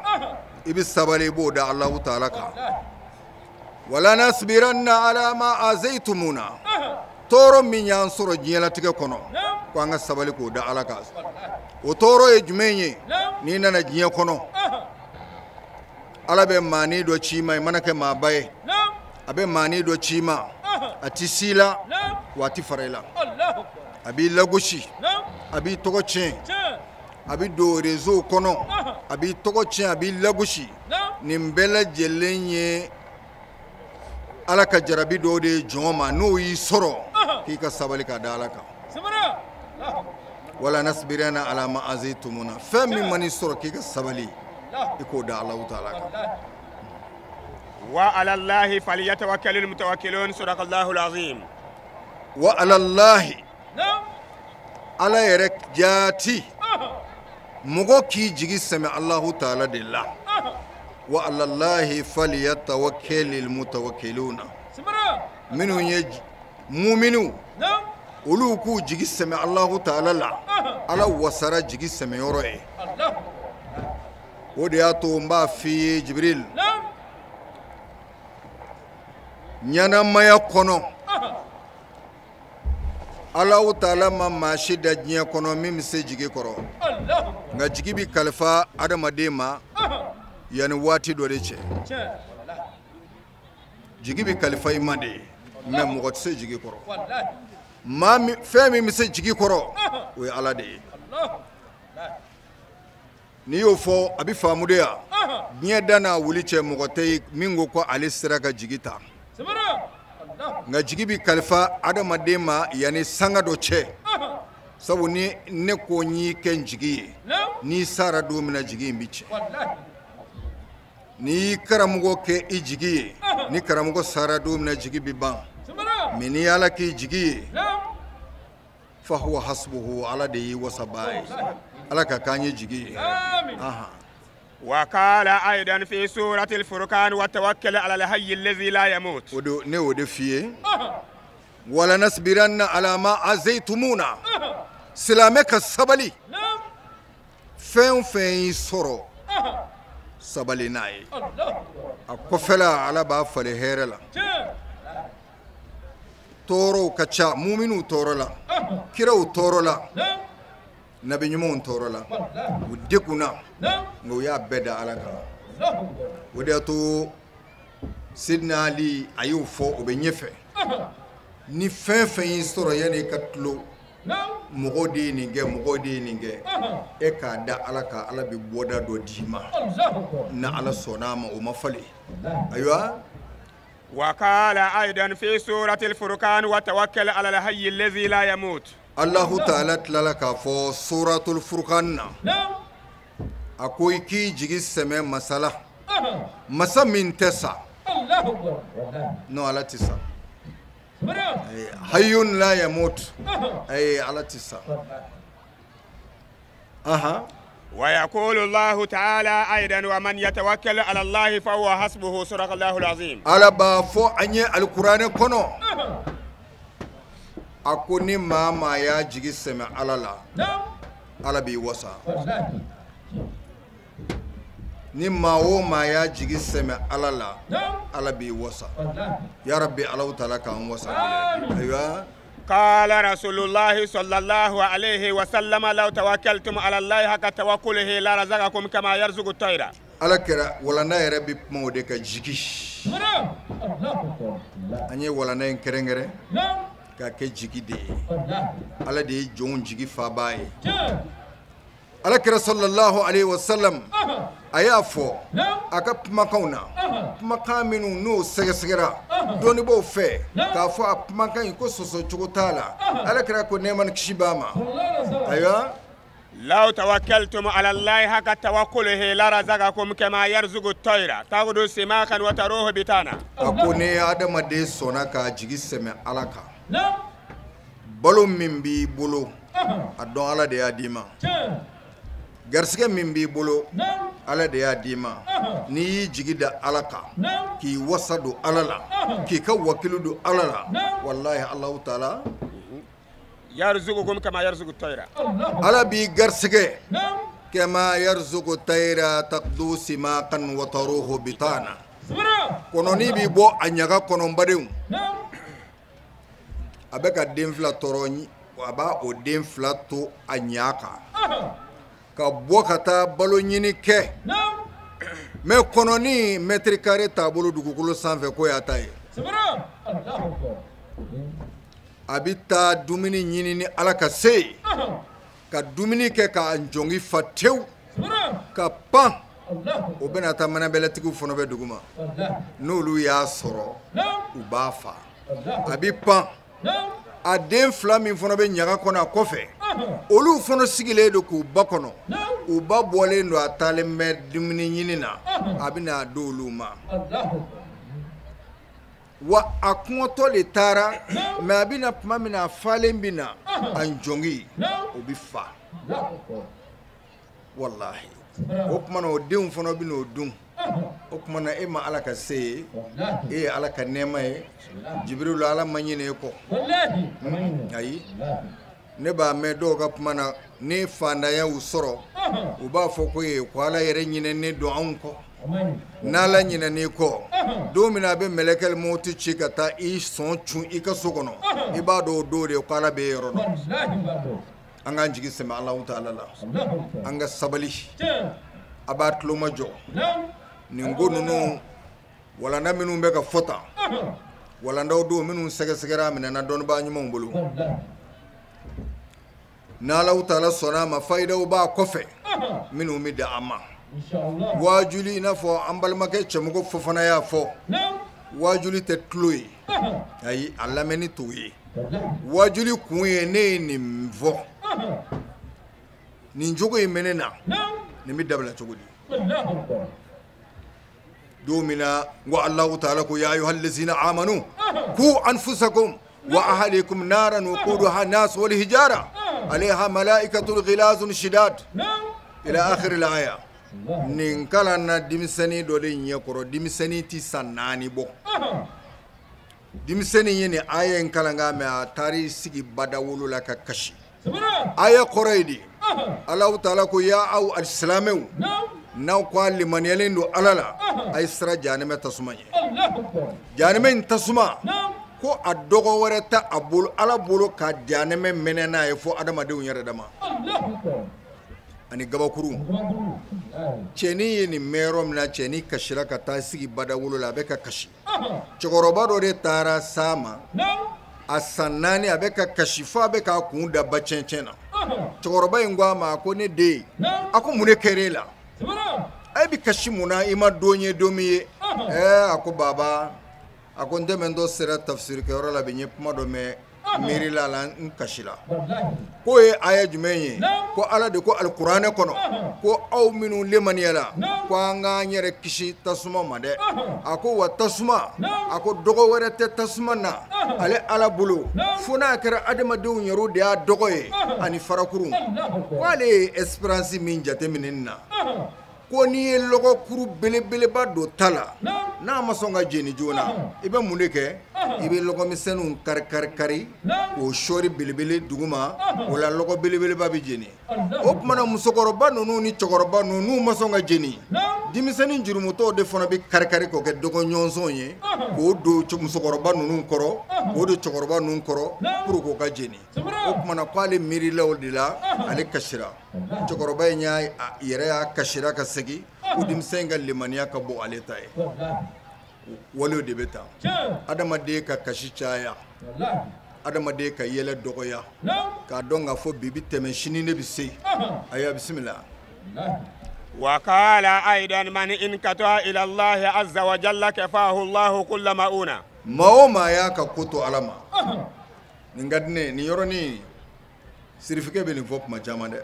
i bɛ sabali, i b'o da Alahu taala kan. Wala nasbiranna ala ma azaytumuna. Tɔɔrɔ min y'an sɔrɔ diɲɛlatigɛ kɔnɔ, ko an ka sabali k'o da Ala kan. O tɔɔrɔ ye jumɛn ye? N'i nana diɲɛ kɔnɔ, Ala bɛ maani dɔ ci i ma, i mana kɛ maaba ye, a bɛ maani dɔ ci i ma, a ti si la, wa a ti fara i la. A b'i lagosi, a b'i tɔgɔ tiɲɛ, a bɛ don réseau kɔnɔ, a b'i tɔgɔ tiɲɛ, a b'i lagosi. Nin bɛɛ lajɛlen ye Ala ka jarabi dɔw de ye jɔn ma, n'o y'i sɔrɔ k'i ka sabali ka da Ala kan. Wala nasbiranna ala ma azaytumuna. Fɛn min man'i sɔrɔ k'i ka sabali, i k'o da Alahu taala kan. Wa ala Allahi falyatawakkalil mutawakkilun. Sadaqallahu alazim. Wa ala Allahi, Ala yɛrɛ jaati, mɔgɔ k'i jigi sɛmɛ Alahu taala de la. Wa ala Allahi falyatawakkalil mutawakkiluna. Minnu ye muminu, olu k'u jigi sɛmɛ Alahu taala la. Ala wasara jigi sɛmɛyɔrɔ ye. O de y'a to n b'a f'i ye Jibril, ɲɛnamaya kɔnɔ, Alahu taala ma maa si da diɲɛ kɔnɔ min bɛ se jigi kɔrɔ. Nka jigi bɛ kalifa adamaden ma yanni waati dɔ de cɛ. Jigi bɛ kalifa i ma de, mɛ mɔgɔ tɛ se jigi kɔrɔ. Maa min, fɛn min bɛ se jigi kɔrɔ, o ye Ala de ye. N'i y'o fɔ, a bɛ faamu de ya. Diɲɛ da n'a wuli cɛ, mɔgɔ tɛ yen min ko ko ale sera ka jigi ta. Nka jigi bɛ kalifa adamaden ma yanni sanga dɔ cɛ. Sabu ni ne ko n y'i kɛ n jigi ye, n'i sara don min na, jigi in bɛ tiɲɛ. N'i y'i karamɔgɔ kɛ i jigi ye, ni karamɔgɔ sara don min na, jigi bɛ ban. Mɛ n'i y'Ala k'i jigi ye, fa huwa hasbuhu, Ala de y'i wasabaa ye. Ala ka k'an ye jigi ye. وقال أيضا في سورة الفرقان وتوكل على الحي الذي لا يموت. Ne o de f'i ye. Wala nasbiranna ala ma azaytumuna. Silamɛ ka sabali. Fɛn o fɛn y'i sɔrɔ, sabali n'a ye. A kɔfɛla Ala b'a falen hɛrɛ la. Tɔɔrɔw ka ca, muminuw tɔɔrɔ la, kiraw tɔɔrɔ la, nabi ɲumanw tɔɔrɔ la, u degunna, nka u y'a bɛɛ da Ala kan. O de y'a to Sidina Ali a y'o fɔ, o bɛ ɲɛfɛ. Ni fɛn fɛn y'i sɔrɔ yanni i ka tulo, mɔgɔ de ye nin kɛ, mɔgɔ de ye nin kɛ, e k'a da Ala kan, Ala bɛ bɔda dɔ d'i ma. Ni Ala sɔnna a ma, o ma falen. Ayiwa. وقال أيضا في سورة الفرقان وتوكل على الحي الذي لا يموت. Alahu taala tilala k'a fɔ suratul Furqan na, a ko i k'i jigi sɛmɛ masa la, masa min tɛ sa. Non, Ala tɛ sa. Hayyun la yamut. Ayi, Ala tɛ sa. ويقول الله تعالى أيضا ومن يتوكل على الله فهو حسبه. صدق الله العظيم. Ala b'a fɔ an ye alikuranɛ kɔnɔ, A ko ni maa maa y'a jigi sɛmɛ Ala la, Ala b'i wasa. Ni maa o maa y'a jigi sɛmɛ Ala la, Ala b'i wasa. Ya Rabbi, Alahu taala k'an wasa. Ayiwa. قال رسول الله صلى الله عليه وسلم لو توكلتم على الله حق توكله لرزقكم كما يرزق الطير. Ala kɛra walanda yɛrɛ bɛ kuma o de kan, jigi. An ye walanda in kɛrɛnkɛrɛn k'a kɛ jigi de ye. Ala de ye jɔnw jigi faba ye. Ala kɛra sallallahu alaihi wasallam a y'a fɔ a ka kumakanw na, kumakan minnu n'o sɛgɛsɛgɛra dɔnnibaaw fɛ k'a fɔ a kumakan in ko sɔsɔ cogo t'a la. Ala kɛra ko nɛɛma ni kisi b'a ma. Ayiwa. لو توكلتم على الله حق توكله لرزقكم كما يرزق الطير تغدو سماكا وتروح بطانا. A ko ni adamaden sɔnna k'a jigi sɛmɛ Ala kan, balo min b'i bolo a dɔn Ala de y'a d'i ma. Garisɛgɛ min b'i bolo, Ala de y'a d'i ma. N'i y'i jigi da Ala kan, k'i wasa don Ala la, k'i ka wakilu don Ala la, walahi Alahu taala yarzuqukum kama yarzuqu tayra. Ala b'i garisɛgɛ kama yarzuqu tayra taqdu simaqan wa taruhu bitana. Kɔnɔni b'i bɔ a ɲaga kɔnɔ n badenw. A bɛ ka den fila tɔɔrɔ, a b'a o den fila to a ɲa kan ka bɔ ka taa balo ɲini kɛ. Mais kɔnɔni mètre carré t'a bolo dugukolo sanfɛ k'o y'a ta ye. A bɛ taa dumuni ɲini ni Ala ka se ye, ka dumuni kɛ k'a jɔngi fa tewu, ka pan. O bɛna taa manabɛlɛtigiw fana bɛ dugu ma, n'olu y'a sɔrɔ u b'a fa. A bɛ pan. A den fila min fana bɛ ɲaga kɔnɔ a kɔfɛ, olu fana sigilen don k'u ba kɔnɔ. U ba bɔlen don, a taalen bɛ dumuni ɲini na, a bɛna a d'olu ma. Wa a kɔngɔtɔ de taara, mais a bɛna tuma min na a falen bɛ na, a jɔngi o bɛ fa. Walahi. O tuma na o denw fana bɛ n'o dun. O tuma na e ma Ala ka se ye, e ye Ala ka nɛɛma ye. Jibirilu, Ala ma ɲinɛ e kɔ. Ayi. Ne b'a mɛn dɔw ka kuma na, ni faantanya y'u sɔrɔ, u b'a fɔ ko ye ko Ala yɛrɛ ɲinɛnen don anw kɔ. N'Ala ɲinɛn'i kɔ, don min na a bɛ mɛlɛkɛli mɔti ci ka taa i sɔn cun i ka so kɔnɔ, i b'a dɔn o don de ko Ala bɛ yɔrɔ dɔn. An k'an jigi sɛmɛ Alahu taala la, an ka sabali, a b'a tulo majɔ. Nin ko ninnu walanda minnu bɛ ka fɔ tan, walandaw don minnu sɛgɛsɛgɛra a minɛna dɔnnibaa ɲumanw bolo. N'Alahu taala sɔnna a ma, fayidaw b'a kɔfɛ minnu bɛ da an ma. Waajuli, i n'a fɔ an balimakɛ Cɛmɔgɔ Fofana y'a fɔ, waajuli tɛ tulo ye, ayi, a lamɛnni t'o ye. Waajuli kun ye ne ye nin fɔ, nin jogo in bɛ ne na, nin bɛ dabila cogo di? Don min na n ko Alahu taala ko ya ayyuhal ladzina amanu qu anfusakum wa ahlikum naran waquduha nas wal hijara alayha malaikatun ghilazun shidad ila akhir al aya. Nin kalan na denmisɛnnin dɔ de ɲɛkɔrɔ, denmisɛnnin ti san 4 bɔ. Denmisɛnnin ye nin aya in kalan k'a mɛn, a taar'i sigi badawolo la ka kasi. Aya kɔrɔ ye di? Alahu taala ko ya aw alisilamɛw, n'aw ko a limaniyalen don Ala la, a ye siran jahanamɛ tasuma ɲɛ. Jahanamɛ in tasuma, ko a dɔgɔ wɛrɛ tɛ a bolo Ala bolo ka jahanamɛ mɛnɛ n'a ye fo adamadenw yɛrɛ dama ani gabakuru. Cɛnin ye nin mɛn yɔrɔ min na, cɛnin kasira ka taa sigi badawolo la, a bɛ ka kasi. Cɛkɔrɔba dɔ de taara s'a ma, a san 4, a bɛ ka kasi fo a bɛ k'a kun da ba cɛncɛn na. Cɛkɔrɔba in ko a ma, ko ne den, a ko mun de kɛra e la? E bɛ kasi mun na, i ma don ye don min ye? Ɛɛ, a ko baba, a ko n dɛmɛtɔ sera tafsirikɛyɔrɔ la bi, n ye kuma dɔ mɛn miiri la la, n kasira. K'o ye aya jumɛn ye? Ko Ala de ko alikuranɛ kɔnɔ ko aw minnu lemaniyala, ko an k'an yɛrɛ kisi tasuma ma dɛ. A ko wa tasuma, a ko dɔgɔ wɛrɛ tɛ tasuma na ale Ala bolo fo n'a kɛra adamadenw yɛrɛ de y'a dɔgɔ ye ani farakurun. K'ale ye espérance min jateminɛ nin na, ko n'i ye lɔgɔkuru belebeleba don ta la, n'a ma sɔn ka jeni joona, i bɛ mun de kɛ? I bɛ lɔgɔmisɛnninw kari kari kari k'o sɔɔri belebele duguma, o la lɔgɔ belebeleba bɛ jeni. O tuma na musokɔrɔba ninnu ni cɛkɔrɔba ninnu n'u ma sɔn ka jeni, denmisɛnnin jurumutɔw de fana bɛ kari kari k'o kɛ dɔgɔɲɔnsɔn ye, k'o don musokɔrɔba ninnu kɔrɔ, k'o don cɛkɔrɔba ninnu kɔrɔ pour k'o ka jeni. O tuma na k'ale miirila o de la, ale kasira. Cɛkɔrɔba in y'a yɛrɛ y'a kasira ka segin ko denmisɛn in ka limaniya ka bon ale ta ye. Walew de bɛ taa. Adamaden ka kasi caya, adamaden ka yɛlɛ dɔgɔya, k'a dɔn k'a fɔ bi bɛ tɛmɛ sini ne bɛ se. Ayiwa, bisimila. وقال أيضا من انقطع إلى الله عز وجل كفاه الله كل مؤونة. Maa o maa y'a ka ko to Ala ma. Nin ka di ne ye, nin yɔrɔnin sirifikɛ bɛ nin fɔ kuma caman dɛ.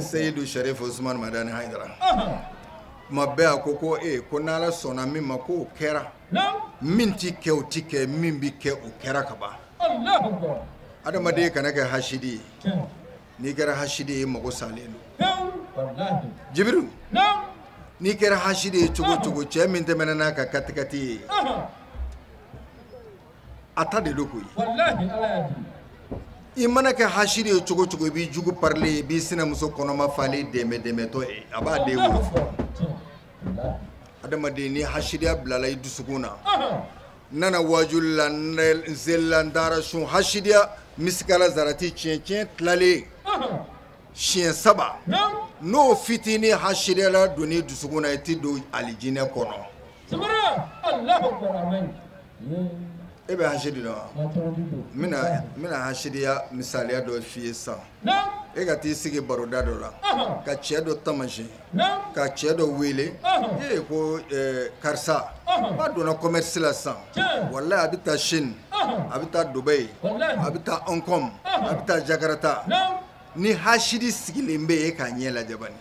Seyidu Sharif Usman Madani Hayidara. Kuma bɛɛ a ko ko ko n'Ala sɔnna min ma k'o kɛra. Min ti kɛ o ti kɛ, min bi kɛ o kɛra ka ban. Adamaden kana kɛ hasidi ye. N'i kɛra hasidi ye, i mago salen don. Jibiru, n'i kɛra hasidi ye cogo o cogo, cɛ min tɛmɛna n'a ka katikati ye, a ta de don koyi. I mana kɛ hasidi ye cogo o cogo, i b'i jugu parilen, i b'i sinamuso kɔnɔma falen dɛmɛ dɛmɛtɔ ye, a b'a den wolo fɔ. Adamaden ni hasidiya bilala i dusukun na, n nana wajuli la, n selila, n taara sun, hasidiya misikala zarati tiɲɛ tiɲɛ tilalen siɲɛ 3, n'o fitinin hasidiya la donn'i dusukun na, i ti don alijinɛ kɔnɔ. E bɛ hasidi dɔn wa? N bɛna hasidiya misaliya dɔ f'i ye sisan. E ka t'i sigi baroda dɔ la, ka cɛ dɔ taamasiyɛn, ka cɛ dɔ wele, e ko karisa, ba donna commerce la sisan, walahi a bɛ taa Chine, a bɛ taa Dubaï, a bɛ taa Hong Kong, a bɛ taa Jakarta. Ni hasidi sigilen bɛ yen, e k'a ɲɛ lajɛ bani.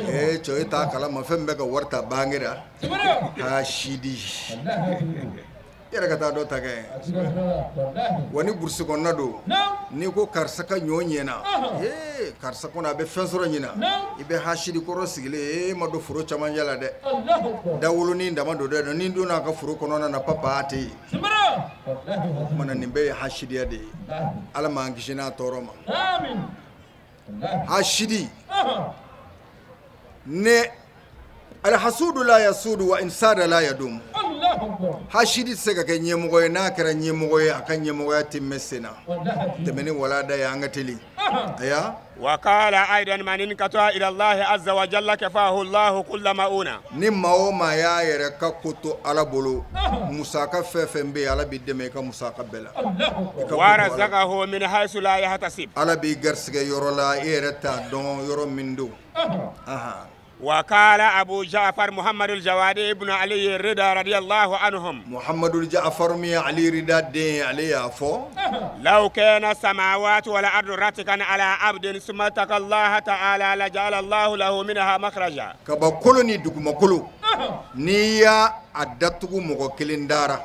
Ee cɛ, e t'a kalama fɛn min bɛ ka wari ta banque la, hasidi. I yɛrɛ ka taa dɔ ta kɛ. Wa ni burusi kɔnɔna don, n'i ko karisa ka ɲɔ ɲɛna, ee karisa kɔnɔ a bɛ fɛn sɔrɔ ɲina, i bɛ hasidi kɔrɔ sigilen, e ma don foro camancɛ la dɛ. Dawolonin dama don dɛ, ni donna a ka foro kɔnɔna na, papa a tɛ yen. O tuma na nin bɛɛ ye hasidiya de ye. Ala m'an kisi n'a tɔɔrɔ ma. Hasidi ne alhasudu la yasudu wa insada la yadum. Hasidi tɛ se ka kɛ ɲɛmɔgɔ ye, n'a kɛra ɲɛmɔgɔ ye, a ka ɲɛmɔgɔya tɛ mɛn sen na. Tɛmɛ ni walada ye, an ka teli. Aya. وقال أيضا من انقطع إلى الله عز وجل كفاه الله كل مؤونة. Ni maa o maa y'a yɛrɛ ka ko to Ala bolo, musaka fɛn fɛn bɛ yen, Ala b'i dɛmɛ i ka musaka bɛɛ la. ورزقه من حيث لا يحتسب. Ala b'i garisɛgɛ yɔrɔ la, e yɛrɛ t'a dɔn yɔrɔ min don. وقال أبو جعفر محمد الجوادي ابن علي الرضا رضي الله عنهم. محمد الجعفر مي علي رضا دين علي عفو. لو كان السماوات والأرض رتقا على عبد ثم اتقى الله تعالى لجعل الله له منها مخرجا. كبا كلني دغما كلو نيا أدتغو مغو كلين دارا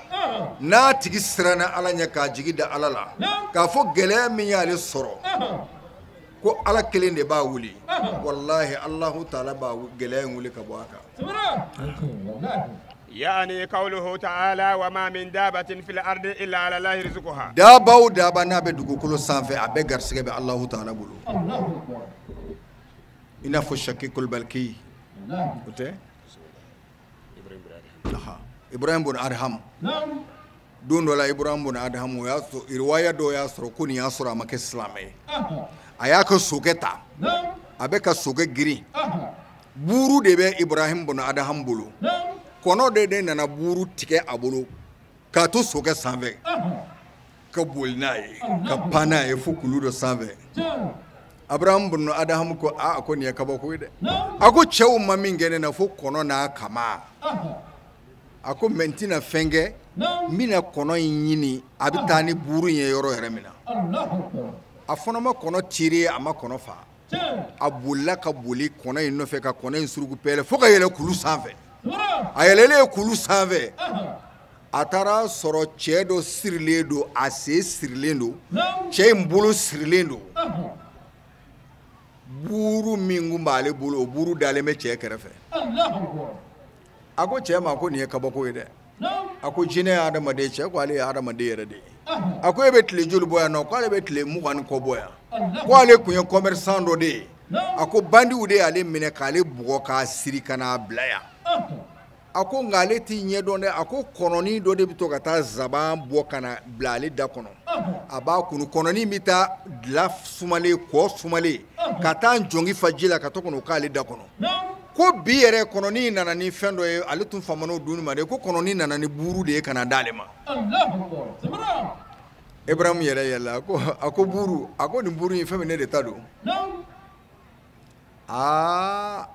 نا تيجي سرانا على نيا جيجي دا على لا كافو غلا مي علي سورو ko Ala kelen de b'a wuli, wallahi Allahu taala b'a gɛlɛya in wuli ka bɔ a kan. Yani qawluhu ta'ala wa ma min dabatin fil ardi illa ala Allahi rizquha. Daba o daba n'a bɛ dugukolo sanfɛ, a bɛɛ garisɛgɛ bɛ Allahu taala bolo. I n'a fɔ Shakikul Balki, o tɛ? Ibrahim bun Adham. Don dɔ la Ibrahim bun Adham, o y'a sɔrɔ riwaya dɔw y'a sɔrɔ ko nin y'a sɔrɔ a ma kɛ silamɛ ye. A y'a ka sokɛ ta, a bɛ ka sokɛ girin, buuru de bɛ Ibrahim bun Adham bolo. Kɔnɔ de nana buuru tigɛ a bolo k'a to sokɛ sanfɛ, ka boli n'a ye, ka pan n'a ye fo kulu dɔ sanfɛ. Abraham bun Adham ko a ko nin ye kabako ye dɛ. A ko cɛw ma min kɛ ne na fo kɔnɔ n'a kama. A ko mɛ n tɛna fɛn kɛ, n bɛna kɔnɔ in ɲini, a bɛ taa ni buuru in ye yɔrɔ yɛrɛ min na. A fana ma kɔnɔ tiire, a ma kɔnɔ fa. A bolila ka boli kɔnɔ in nɔfɛ, ka kɔnɔ in suruku pɛlɛ fo ka yɛlɛ kulu sanfɛ. A yɛlɛlen kulu sanfɛ, a taara sɔrɔ cɛ dɔ sirilen don, a sen sirilen don, cɛ in bolo sirilen don. Buuru min kun b'ale bolo, o buuru dalen bɛ cɛ kɛrɛfɛ. A ko cɛ ma ko nin ye kabako ye dɛ. A ko jinɛ ye adamaden cɛ ko ale ye adamaden yɛrɛ de ye. A ko e bɛ tile joli bɔ yan nɔ? K'ale bɛ tile 20 ni kɔ bɔ yan. Ko ale tun ye commerçant dɔ de ye. A ko bandiw de y'ale minɛ k'ale bugɔ k'a siri ka n'a bila yan. A ko nka ale t'i ɲɛ dɔn dɛ. A ko kɔnɔnin dɔ de bɛ to ka taa zaban bɔ ka na bila ale da kɔnɔ. A b'a kunu, kɔnɔnin bɛ taa dila sumalen, kɔ sumalen, ka taa jɔnki fa ji la ka to ka n'o k'ale da kɔnɔ. Ko bi yɛrɛ kɔnɔnin nana ni fɛn dɔ ye, ale tun famana o dunni ma dɛ. Ko kɔnɔnin nana ni buuru de ye ka na d'ale ma. Ibrahim yɛrɛ yɛlɛla, a ko buuru, a ko nin buuru in fɛn min ne de ta don. Aa,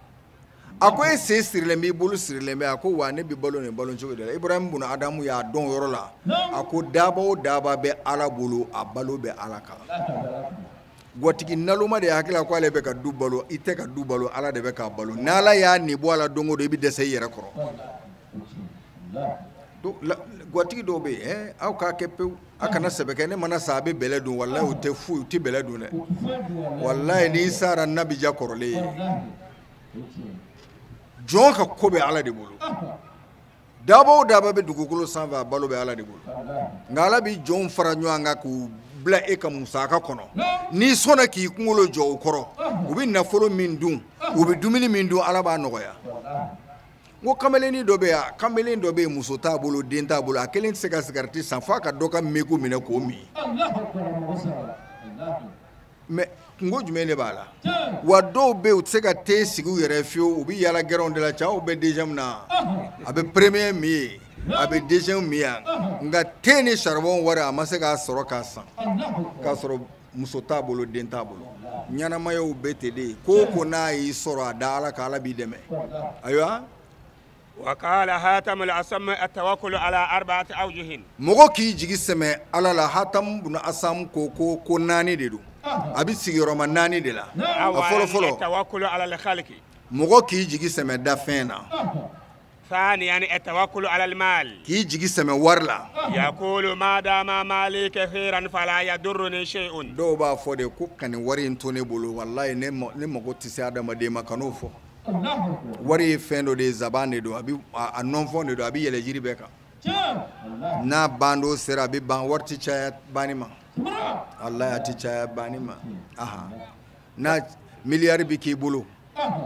a ko e sen sirilen b'i bolo sirilen bɛ. A ko wa ne bɛ balo nin balo cogo de la. Ibrahim bun Adamu y'a dɔn o yɔrɔ la. A ko daba o daba bɛ Ala bolo, a balo bɛ Ala kan. Gatigi naloma de hakili la ko ale bɛ ka du balo, i tɛ ka du balo, Ala de bɛ k'a balo. N'Ala y'a nin bɔ a la don o don, i bɛ dɛsɛ i yɛrɛ kɔrɔ. Gatigi dɔw bɛ yen, aw k'a kɛ pewu, a kana sɛbɛ kɛ, ne mana sa a bɛ bɛlɛ dun. Walayi o tɛ foyi, o tɛ bɛlɛ dun dɛ. Walayi n'i sara nabija kɔrɔlen ye. Jɔn ka ko bɛ Ala de bolo. Daba o daba bɛ dugukolo sanfɛ, a balo bɛ Ala de bolo. Nka Ala bɛ jɔnw fara ɲɔgɔn kan k'u bila e ka musaka kɔnɔ. N'i sɔnna k'i kunkolo jɔ o kɔrɔ, u bɛ nafolo min dun, u bɛ dumuni min dun, Ala b'a nɔgɔya. N ko kamalennin dɔ bɛ yan, kamalen dɔ bɛ yen, muso t'a bolo, den t'a bolo, a kelen tɛ se ka sigariti san f'a ka dɔ ka meko minɛ k'o min. Mais kungo jumɛn de b'a la? Wa dɔw bɛ yen, u tɛ se ka te sigi u yɛrɛ fiyewu, u bɛ yaala gɛrɛnw de la. Cɛw bɛ deuxième na, a bɛ premier min ye, a bɛ deuxième min yan, nka te ni charbon wari a ma se k'a sɔrɔ k'a san, k'a sɔrɔ muso t'a bolo, den t'a bolo. Ɲɛnamayaw bɛ ten de. Ko o ko n'a y'i sɔrɔ, a da Ala kan, Ala b'i dɛmɛ. Ayiwa. Wakala Hatam al-Asam at-tawakkul ala arba'ati awjuhin. Mɔgɔ k'i jigi sɛmɛ Ala la, Hatam bun Asam ko ko 4 de don. A bɛ sigiyɔrɔma 4 de la. A fɔlɔ fɔlɔ, tawakkul ala al-khaliqi. Mɔgɔ k'i jigi sɛmɛ dafɛn na. Thaniyan at-tawakkul ala al-mal. K'i jigi sɛmɛ wari la. Yaqulu ma dama mali kathiran fala yadurruni shay'un. Dɔw b'a fɔ de ko ka nin wari in to ne bolo, walayi ne mago tɛ se adamaden ma, kan'o fɔ. Wari ye fɛn dɔ de ye, zaban de don, a bɛ a nɔnfɔn de don, a bɛ yɛlɛ jiri bɛɛ kan. N'a ban don sera, a bɛ ban, wari tɛ caya banni ma. Walayi a tɛ caya banni ma. Ahan, n'a miliyari bɛ k'i bolo,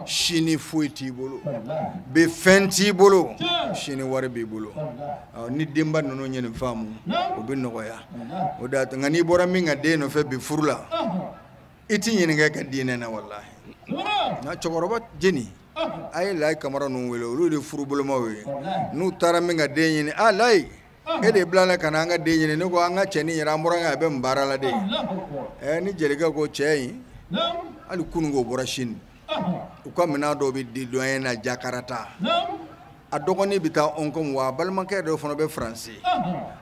sini foyi t'i bolo, bi fɛn t'i bolo, sini wari b'i bolo. Ni denba ninnu ye nin faamu, o bɛ nɔgɔya. O de y'a to, nka n'i bɔra min ka den nɔfɛ bi furu la, i t'i ɲininka ka diinɛ na, walahi. Nka cɛkɔrɔba jeni, a ye Layi Kamara ninnu wele, olu de furubolomaw ye. N'u taara min ka den ɲini, a Layi, e de bila la ka na an ka den ɲini. Ne ko an ka cɛnin yɛrɛ, an bɔra a bɛ nin baara la de. Ni jelikɛ ko cɛ in, hali kunun k'o bɔra sini, u ka minɛn dɔw bɛ di dɔn na Jakarta. A dɔgɔnin bɛ taa Hong Kong, wa a balimakɛ dɔ fana bɛ Faransi.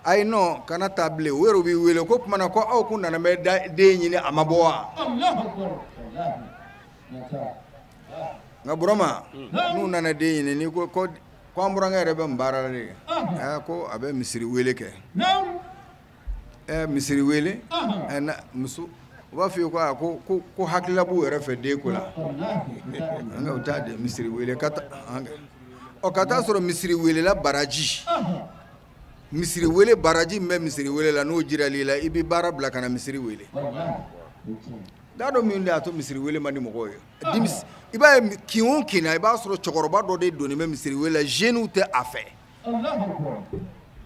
Ayi non, kana taa bilen. U yɛrɛ b'i wele ko tuma na ko aw kun nana bɛ den ɲini, a ma bɔ wa? Nka Burama, n'u nana den ɲini, n'i ko ko an burankɛ yɛrɛ bɛ nin baara la de, ko a bɛ misiri wele kɛ. Misiri wele, muso u b'a f'i ye ko ko hakilila b'u yɛrɛ fɛ den ko la. Nka u t'a di misiri wele ka taa. Ɔ ka taa sɔrɔ misiri welela baraji, misiri wele baraji min bɛ misiri wele la, n'o jiral'i la, i bɛ baara bila ka na misiri wele. T'a dɔn min de y'a to misiri wele man di mɔgɔw ye. I b'a ye kin o kin na, i b'a sɔrɔ cɛkɔrɔba dɔ de donnen bɛ misiri wele la, jeunes tɛ a fɛ.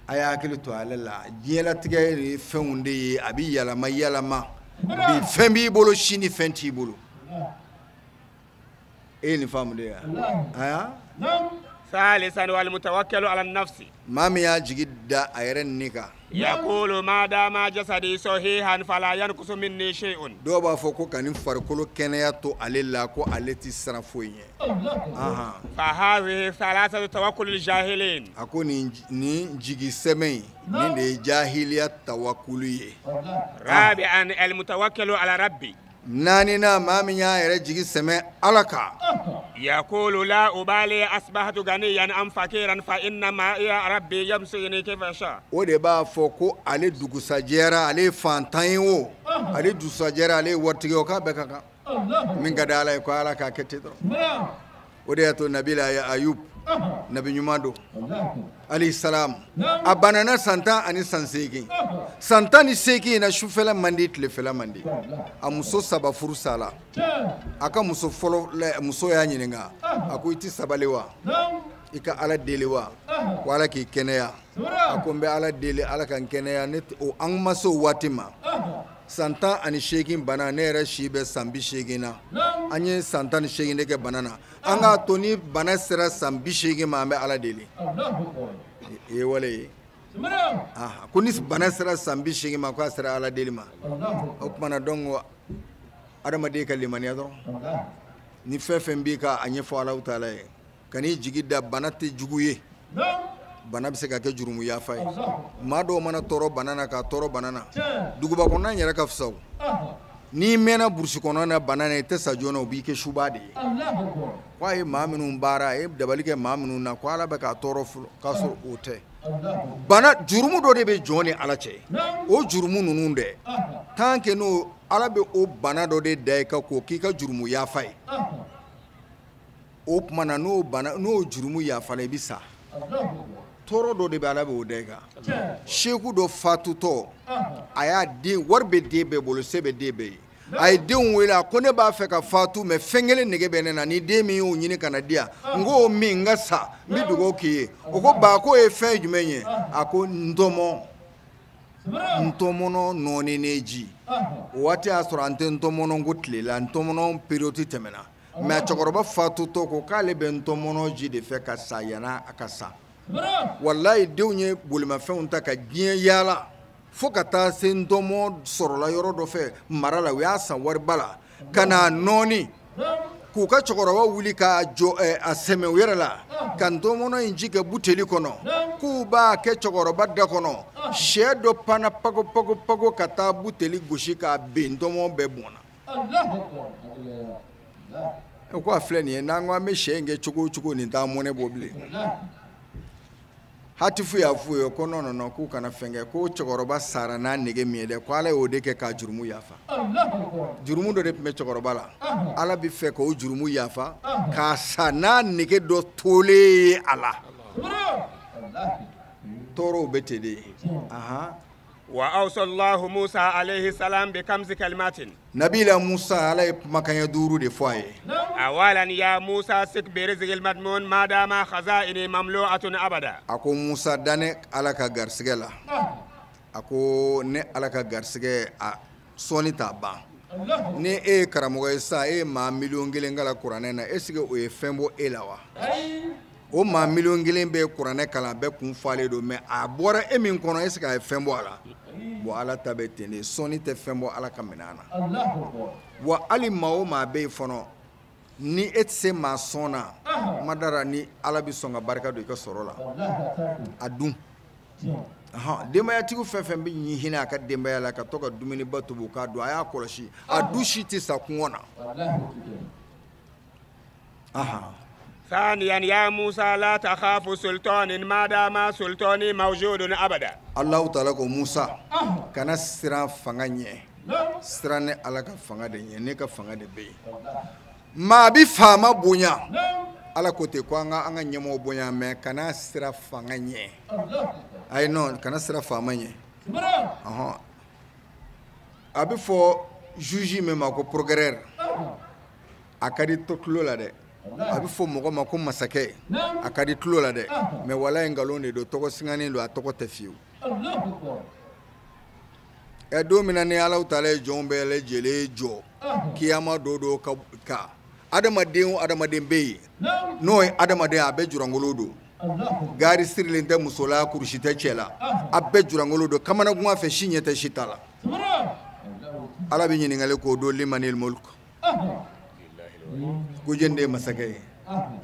A y'a hakili to ale la, diɲɛlatigɛ ye fɛnw de ye, a bɛ yɛlɛma yɛlɛma. Bi fɛn b'i bolo, sini fɛn t'i bolo. E ye nin faamu de ya? Aya. Salisan wal mutawakkilu ala nafsi. Maa min y'a jigi da a yɛrɛ ni kan. Yaqulu ma dama jasadi sahihan fala yanqusu minni shay'un. Dɔw b'a fɔ ko ka nin farikolo kɛnɛya to ale la, ko ale tɛ siran foyi ɲɛ. Fa hadhihi thalathatu tawakkul jahilin. A ko nin jigi sɛmɛ in, nin de ye jahiliya tawakkulu ye. Rabi'an al mutawakkilu ala rabbi. Naaninan, maa min y'a yɛrɛ jigi sɛmɛ Ala kan. Yaqulu la ubali asbahtu ganiyan am fakiran fa inna ma ya rabbi yamsini kayfa yasha. O de b'a fɔ ko ale dugusajɛra, ale ye fantan ye o, ale dugusajɛra, ale ye waritigi ye o, k'a bɛɛ ka kan. Min ka di Ala ye ko Ala k'a kɛ ten dɔrɔn. O de y'a to Nabila Ayub nabi ɲuman don alayhi salam, a banana san 18, san 18 in na sufɛla man di, tilefɛla man di. A muso 3 furu sala. A ka muso fɔlɔ muso y'a ɲininka, a ko i ti sabali wa, i ka Ala deli wa, ko Ala k'i kɛnɛya. A ko n bɛ Ala deli Ala ka n kɛnɛya, ne an ma se o waati ma. San 18 bana, ne yɛrɛ si bɛ san 80 na. An ye san 18 de kɛ bana na. An k'a to ni bana sera san 80 ma, an bɛ Ala deli. I ye wale ye. Ko ni bana sera san 80 ma, k'a sera Ala deli ma. O tuma na donc adamaden ka limaniya dɔrɔn. Ni fɛn fɛn b'i ka a ɲɛfɔ Alahu taala ye. Kan'i jigi da, bana tɛ jugu ye. Bana bɛ se ka kɛ jurumu yafa ye. Maa dɔw mana tɔɔrɔ bana na, k'a tɔɔrɔ bana na, duguba kɔnɔna yɛrɛ ka fisa o. N'i mɛnna burusi kɔnɔ na bana na, i tɛ sa joona, o b'i kɛ suba de ye. Ko a ye maa minnu baara, a ye dabali kɛ maa minnu na, ko Ala bɛ k'a tɔɔrɔ fɔlɔ, k'a sɔrɔ o tɛ. Bana jurumu dɔ de bɛ jɔn ni Ala cɛ. O jurumu ninnu dɛ, tant que n'o Ala bɛ o bana dɔ de da i kan k'o k'i ka jurumu yafa ye. O tuma na n'o bana n'o jurumu yafala, i bɛ sa. Tɔɔrɔ dɔ de bɛ Ala bɛ o da i kan. Seku dɔ fatutɔ, a y'a den, wari bɛ den bɛɛ bolo, se bɛ den bɛɛ ye. A ye denw wele, a ko ne b'a fɛ ka fatu, mɛ fɛn kelen nege bɛ ne na, ni den min y'o ɲini ka na di yan, n k'o min n ka sa, n bɛ dugawu k'i ye. O ko ba, k'o ye fɛn jumɛn ye? A ko ntɔmɔ, ntɔmɔnɔ nɔɔninen ji. O waati y'a sɔrɔ an tɛ ntɔmɔnɔ ko tile la, ntɔmɔnɔ période tɛmɛna. Mɛ a cɛkɔrɔba fatutɔ ko k'ale bɛ ntɔmɔnɔ ji de fɛ ka sa yan'a a ka sa. Walayi, denw ye bolimafɛnw ta ka diɲɛ yaala fo ka taa se ntɔmɔ sɔrɔla yɔrɔ dɔ fɛ mara la, u y'a san wariba la ka n'a nɔɔni, k'u ka cɛkɔrɔba wuli k'a jɔ a sɛmɛ u yɛrɛ la, ka ntɔmɔnɔ in ji kɛ buteli kɔnɔ, k'u b'a kɛ cɛkɔrɔba da kɔnɔ. Sɛ dɔ panna pago pago pago ka taa buteli gosi k'a ben, ntɔmɔ bɛɛ bɔnna. Ko a filɛ nin ye, n'an ko an bɛ sɛ in kɛ cogo o cogo, nin t'an mɔnɛ bɔ bilen. Hatifu y'a f'u ye ko non non non, k'u kana fɛn kɛ, ko cɛkɔrɔba sara n'a nege min ye dɛ, ko Ala y'o de kɛ k'a jurumu yafa. Jurumu dɔ de tun bɛ cɛkɔrɔba la, Ala bɛ fɛ k'o jurumu yafa k'a sa n'a nege dɔ tolen ye a la. Tɔɔrɔw bɛ ten de. Wa awsallahu Musa alayhi salam bi kamsi kalimatin. Nabila Musa, Ala ye kumakan 5 de fɔ a ye. Awalan ya Musa sik bi rizqil madmun ma dama khazaini mamlu'atun abada. A ko Musa, da ne Ala ka garisɛgɛ la. A ko ne Ala ka garisɛgɛ a sɔnni t'a ban. Ni e ye karamɔgɔ ye sisan, e ye maa 1 000 000 kalan kuranɛ na, est ce que o ye fɛn bɔ e la wa? O maa 1 000 000 bɛ kuranɛ kalan, bɛɛ kun falen don, mɛ a bɔra e min kɔnɔ, est ce que a ye fɛn bɔ a la? Bon, Ala ta bɛ ten de, sɔnni tɛ fɛn bɔ Ala ka minɛn na. Wa hali maa o maa bɛ yen fɔlɔ, ni e tɛ se maa sɔn na, ma dara ni Ala bɛ sɔn ka barika don i ka sɔrɔ la. A dun. Denbayatigiw fɛn fɛn bɛ ɲi hinɛ a ka denbaya la, ka to ka dumuniba tobi u k'a dun, a y'a kɔlɔsi, a du si tɛ sa kɔngɔ na. ثانيا يا موسى لا تخاف سلطان ما دام سلطاني موجود أبدا. Allahu taala ko Musa, kana siran fanga ɲɛ, siran ne Ala ka fanga de ɲɛ, ne ka fanga de bɛ yen. Maa bi faama bonya, Ala ko ten ko an ka ɲɛmɔgɔ bonya, mɛ kana siran fanga ɲɛ. Ayi non, kana siran faama ɲɛ. A bɛ fɔ juge min ma ko procureur, a ka di to tulo la dɛ. A bɛ fɔ mɔgɔ ma ko masakɛ, a ka di tulo la dɛ, mɛ walayi nkalon de don, tɔgɔ singanen don, a tɔgɔ tɛ fiyewu. Ɛ don min na ni Alahu taala ye jɔnw bɛɛ lajɛlen jɔ kiyama don ka adamaden o adamaden bɛ yen, n'o ye adamaden, a bɛɛ jurangolo don. Gari sirilen tɛ muso la, kurusi tɛ cɛ la, a bɛɛ jurangolo don, kamanagan fɛ si ɲɛ tɛ si ta la. Ala bɛ ɲininkali k'o don limanil mulk, ko jɔn de ye masakɛ ye?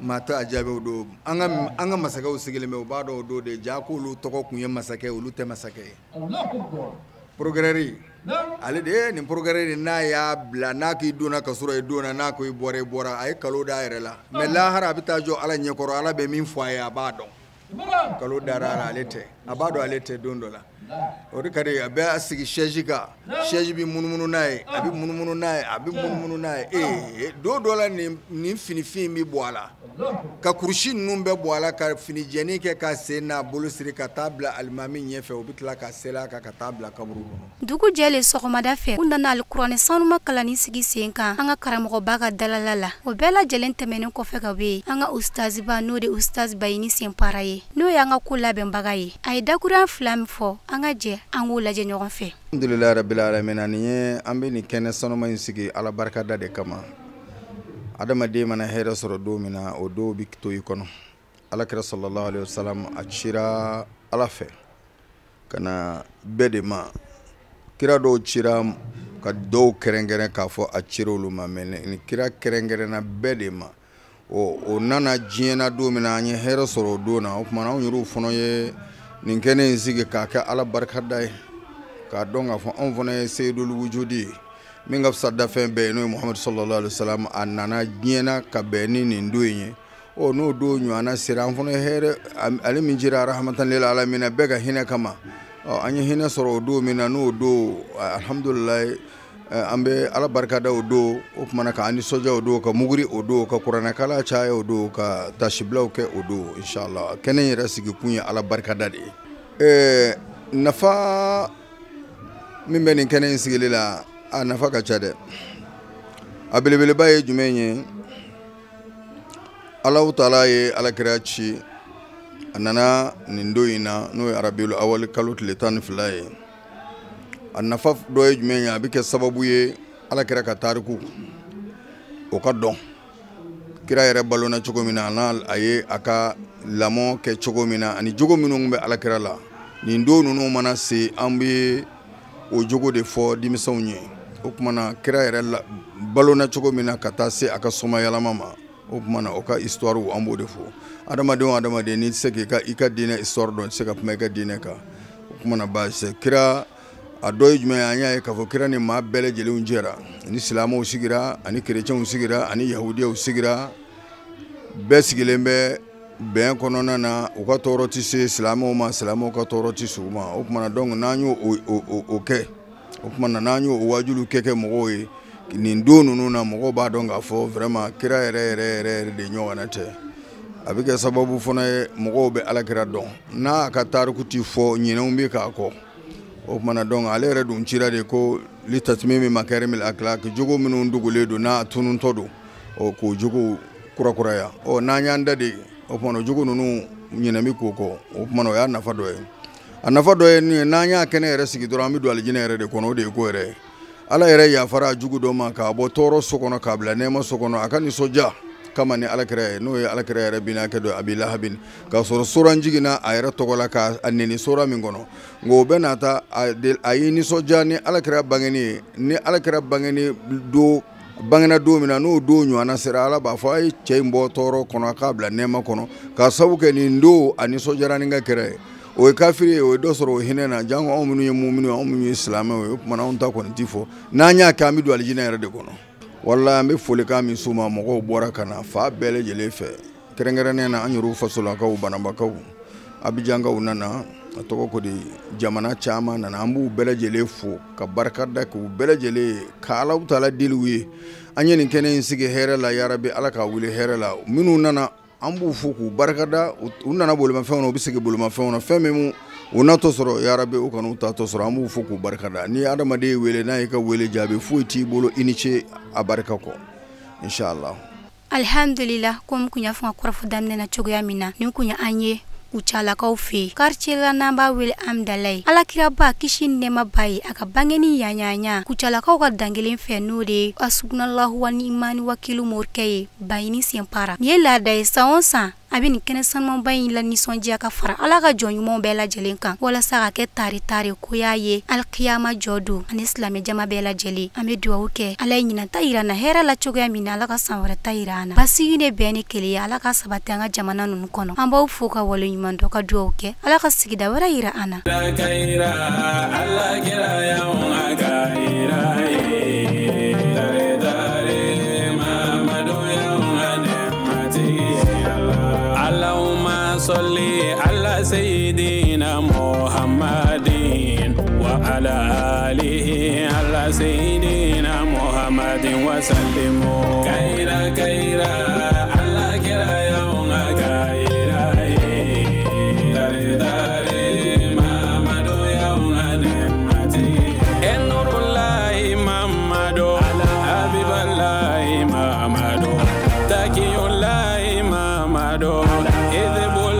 Maa t'a jaabi o don. An ka masakɛw sigilen bɛ, u b'a dɔn o don de, ja k'olu tɔgɔ kun ye masakɛ, olu tɛ masakɛ ye. Procureur ale de ye nin procureur, n'a y'a bila, n'a k'i donna ka sɔrɔ i donna, n'a ko i bɔra i bɔra, a ye kalo da a yɛrɛ la. Mɛ lahara a bɛ taa jɔ Ala ɲɛkɔrɔ, Ala bɛ min fɔ a ye a b'a dɔn. Kalo dara a la, ale tɛ, a b'a dɔn ale tɛ don dɔ la. O de ka di a bɛ a sigi chaise kan, chaise bɛ munumunu n'a ye, a bɛ munumunu n'a ye, a bɛ munumunu n'a ye. Ee, don dɔ la nin finifin bɛ bɔ a la, ka kurusi ninnu bɛɛ bɔ a la, ka finijɛnin kɛ ka sen n'a bolo siri ka taa bila alimami ɲɛfɛ, o bɛ tila ka seli a kan ka taa bila kaburu kɔnɔ. Dugu jɛlen sɔgɔmada fɛ, u nana alikuranɛ sanuma kalanni sigi sen kan an ka karamɔgɔba ka dalala la. O bɛɛ lajɛlen tɛmɛnen kɔfɛ ka bɔ yen, an ka ustaziba n'o de ustaz Bayini Senpara ye, n'o y'an ka ko labɛnbaga ye, a ye dakuruɲa 2 min fɔ, an ka jɛ an k'o lajɛ ɲɔgɔn fɛ. Alhamdulilayi rabbil alamin, nin ye an bɛ nin kɛnɛ sanuma in sigi Ala barikada de kama. Adamaden mana hɛrɛ sɔrɔ don min na, o don bɛ to i kɔnɔ. Alakira sallallahu alaihi wasallam a cira Ala fɛ ka na bɛɛ de ma. Kira dɔw cira ka dɔw kɛrɛnkɛrɛn k'a fɔ a cira olu ma, mais ni kira kɛrɛnkɛrɛnna bɛɛ de ma. O nana diɲɛ na don min na, an ye hɛrɛ sɔrɔ o don na. O tuma na anw yɛrɛw fana ye nin kɛnɛ in sigi k'a kɛ Ala barikada ye, k'a dɔn k'a fɔ anw fana ye seyidul wujudi ye, min ka fisa dafɛn bɛɛ ye, n'o ye Muhamadu sallallahu alaihi wasallam. A nana diɲɛ na ka bɛn ni nin don in ye. Ɔ n'o don ɲɔgɔnna sera, an fana ye hɛrɛ, ale min cira rahmatan lil alamina, bɛɛ ka hinɛ kama. Ɔ an ye hinɛ sɔrɔ o don min na, n'o don alhamdulilayi, an bɛ Ala barikada o don. O tuma na k'an nisɔndiya o don, ka muguri o don, ka kuranɛkala caya o don, ka tasibilaw kɛ o don, inshallah. Kɛnɛ in yɛrɛ sigi kun ye Ala barikada de ye. Nafa min bɛ nin kɛnɛ in sigili la, a nafa ka ca dɛ. A belebeleba ye jumɛn ye? Alahu taala ye Alakira ci, a nana nin don in na, n'o ye Arabiul awali kalo tile 12 ye. A nafa dɔ ye jumɛn ye? A bɛ kɛ sababu ye Alakira ka tariku o ka dɔn. Kira yɛrɛ balona cogo min na, n'a a ye a ka lamɔ kɛ cogo min na, ani jogo minnu bɛ Alakira la, nin don ninnu mana se, an bɛ o jogo de fɔ denmisɛnw ye. O tuma na kira yɛrɛ balona cogo min na ka taa se a ka somayɛlɛma ma, o tuma na o ka histoire an b'o de fɔ. Adamaden o adamaden, n'i tɛ se k'i ka diinɛ histoire dɔn, i tɛ se ka kuma i ka diinɛ kan. O tuma na baasi kira a dɔ ye jumɛn ye? An y'a ye k'a fɔ kira ni maa bɛɛ lajɛlenw jɛra, ani silamɛw sigira, ani kerecɛnw sigira, ani yahudiyaw sigira, bɛɛ sigilen bɛ bɛn kɔnɔna na. U ka tɔɔrɔ tɛ se silamɛw ma, silamɛw ka tɔɔrɔ tɛ se u ma. O tuma na donc n'an y'o o kɛ, o tuma na n'an y'o waajulu kɛ mɔgɔw ye nin don ninnu na, mɔgɔw b'a dɔn k'a fɔ vraiment kira yɛrɛ yɛrɛ yɛrɛ de ɲɔgɔnna tɛ. A bɛ kɛ sababu fana ye mɔgɔw bɛ Alakira dɔn, n'a ka tariku ti fɔ, ɲinɛnw bɛ k'a kɔ. O tuma na donc ale yɛrɛ dun cira de ko litatmimi makarimil akhlaq, jogo minnu dogolen don n'a tununtɔ don, ɔ k'o jogo kurakuraya. Ɔ n'an y'an da de, o tuma na jogo ninnu ɲinɛ bɛ k'o kɔ. O tuma na o y'a nafa dɔ ye. A nafa dɔ ye nin ye, n'an y'a kɛnɛ yɛrɛ sigi dɔrɔn, an bɛ don alijinɛ yɛrɛ de kɔnɔ. O de ye ko yɛrɛ ye. Ala yɛrɛ yafara jugu dɔ ma k'a bɔ tɔɔrɔ so kɔnɔ k'a bila nɛɛma so kɔnɔ, a ka nisɔndiya kama ni Alakira ye, n'o ye Alakira yɛrɛ binakɛ dɔ Abi Lahabin, k'a sɔrɔ sora jiginna a yɛrɛ tɔgɔ la k'a neni sora min kɔnɔ. Nka o bɛɛ n'a ta, a y'i nisɔndiya ni Alakira bangeni ye. Ni Alakira bangeni don bangena don min na, n'o don ɲɔgɔnna sera, Ala b'a fɔ a ye cɛ in bɔ tɔɔrɔ kɔnɔ k'a bila nɛɛma kɔnɔ, k'a sababu kɛ nin don a nisɔndiyara ni ka kira ye. O ye kafiri ye, o ye dɔ sɔrɔ o hinɛ na. Janko anw minnu ye muminu ye, anw minnu ye silamɛw ye, o tuma na anw ta kɔni ti fɔ. N'an y'a kɛ, an bɛ don alijinɛ yɛrɛ de kɔnɔ. Walahi, an bɛ folikan min s'u ma, mɔgɔw bɔra ka na fa bɛɛ lajɛlen fɛ, kɛrɛnkɛrɛnnenya na an yɛrɛw fasolakaw, banabakaw, Abijankaw nana, a tɔgɔ ko di, jamana caman nana. An b'u bɛɛ lajɛlen fo ka barika da k'u bɛɛ lajɛlen ka Alahu taala deli u ye. An ye nin kɛnɛ in sigi hɛrɛ la, yarabi Ala k'a wuli hɛrɛ la. Minnu nana, an b'u fo k'u barikada. U nana bolimafɛnw na, u bɛ segin bolimafɛnw na. Fɛn min u natɔ sɔrɔ, yarabi u kana u tatɔ sɔrɔ. An b'u fo k'u barikada. Ni adamaden ye wele, n'a y'i ka wele jaabi, foyi t'i bolo i ni ce a barika kɔ, inshallah. Alhamdulillah, komi kun y'a fɔ n ka kɔrɔfɔ daminɛ na cogoya min na, nin kun ye an ye Kucalakaw fɛ yen, quartier la n'an b'a wele Amdalaye. Alakiraba kisi ni nɛɛma b'a ye, a ka bangeni ɲaɲaɲa Kucalakaw ka dankelen fɛ, n'o de ye Asubunalahu wa ni'imani wakilu morikɛ ye Bayini Senpara. Nin ye laada ye, san o san a bɛ nin kɛnɛ sanumanba in la nisɔndiya ka fara Ala ka jɔn ɲumanw bɛɛ lajɛlen kan, walasa ka kɛ tari tari koya ye alikiyama jɔ don ani silamɛ jama bɛɛ lajɛlen. An bɛ dugawu kɛ Ala ye ɲinan ta yira na hɛrɛ la cogoya min na, Ala ka san wɛrɛ ta yira an na. Basigi ne bɛn ni kelenya, Ala ka sabati an ka jamana ninnu kɔnɔ. An b'aw fo ka wale ɲuman dɔn ka dugawu kɛ Ala ka sigida wɛrɛ yira an na. Salli ala sayyidina Muhammadin. على سيدنا محمد وسلم. كيرا كيرا.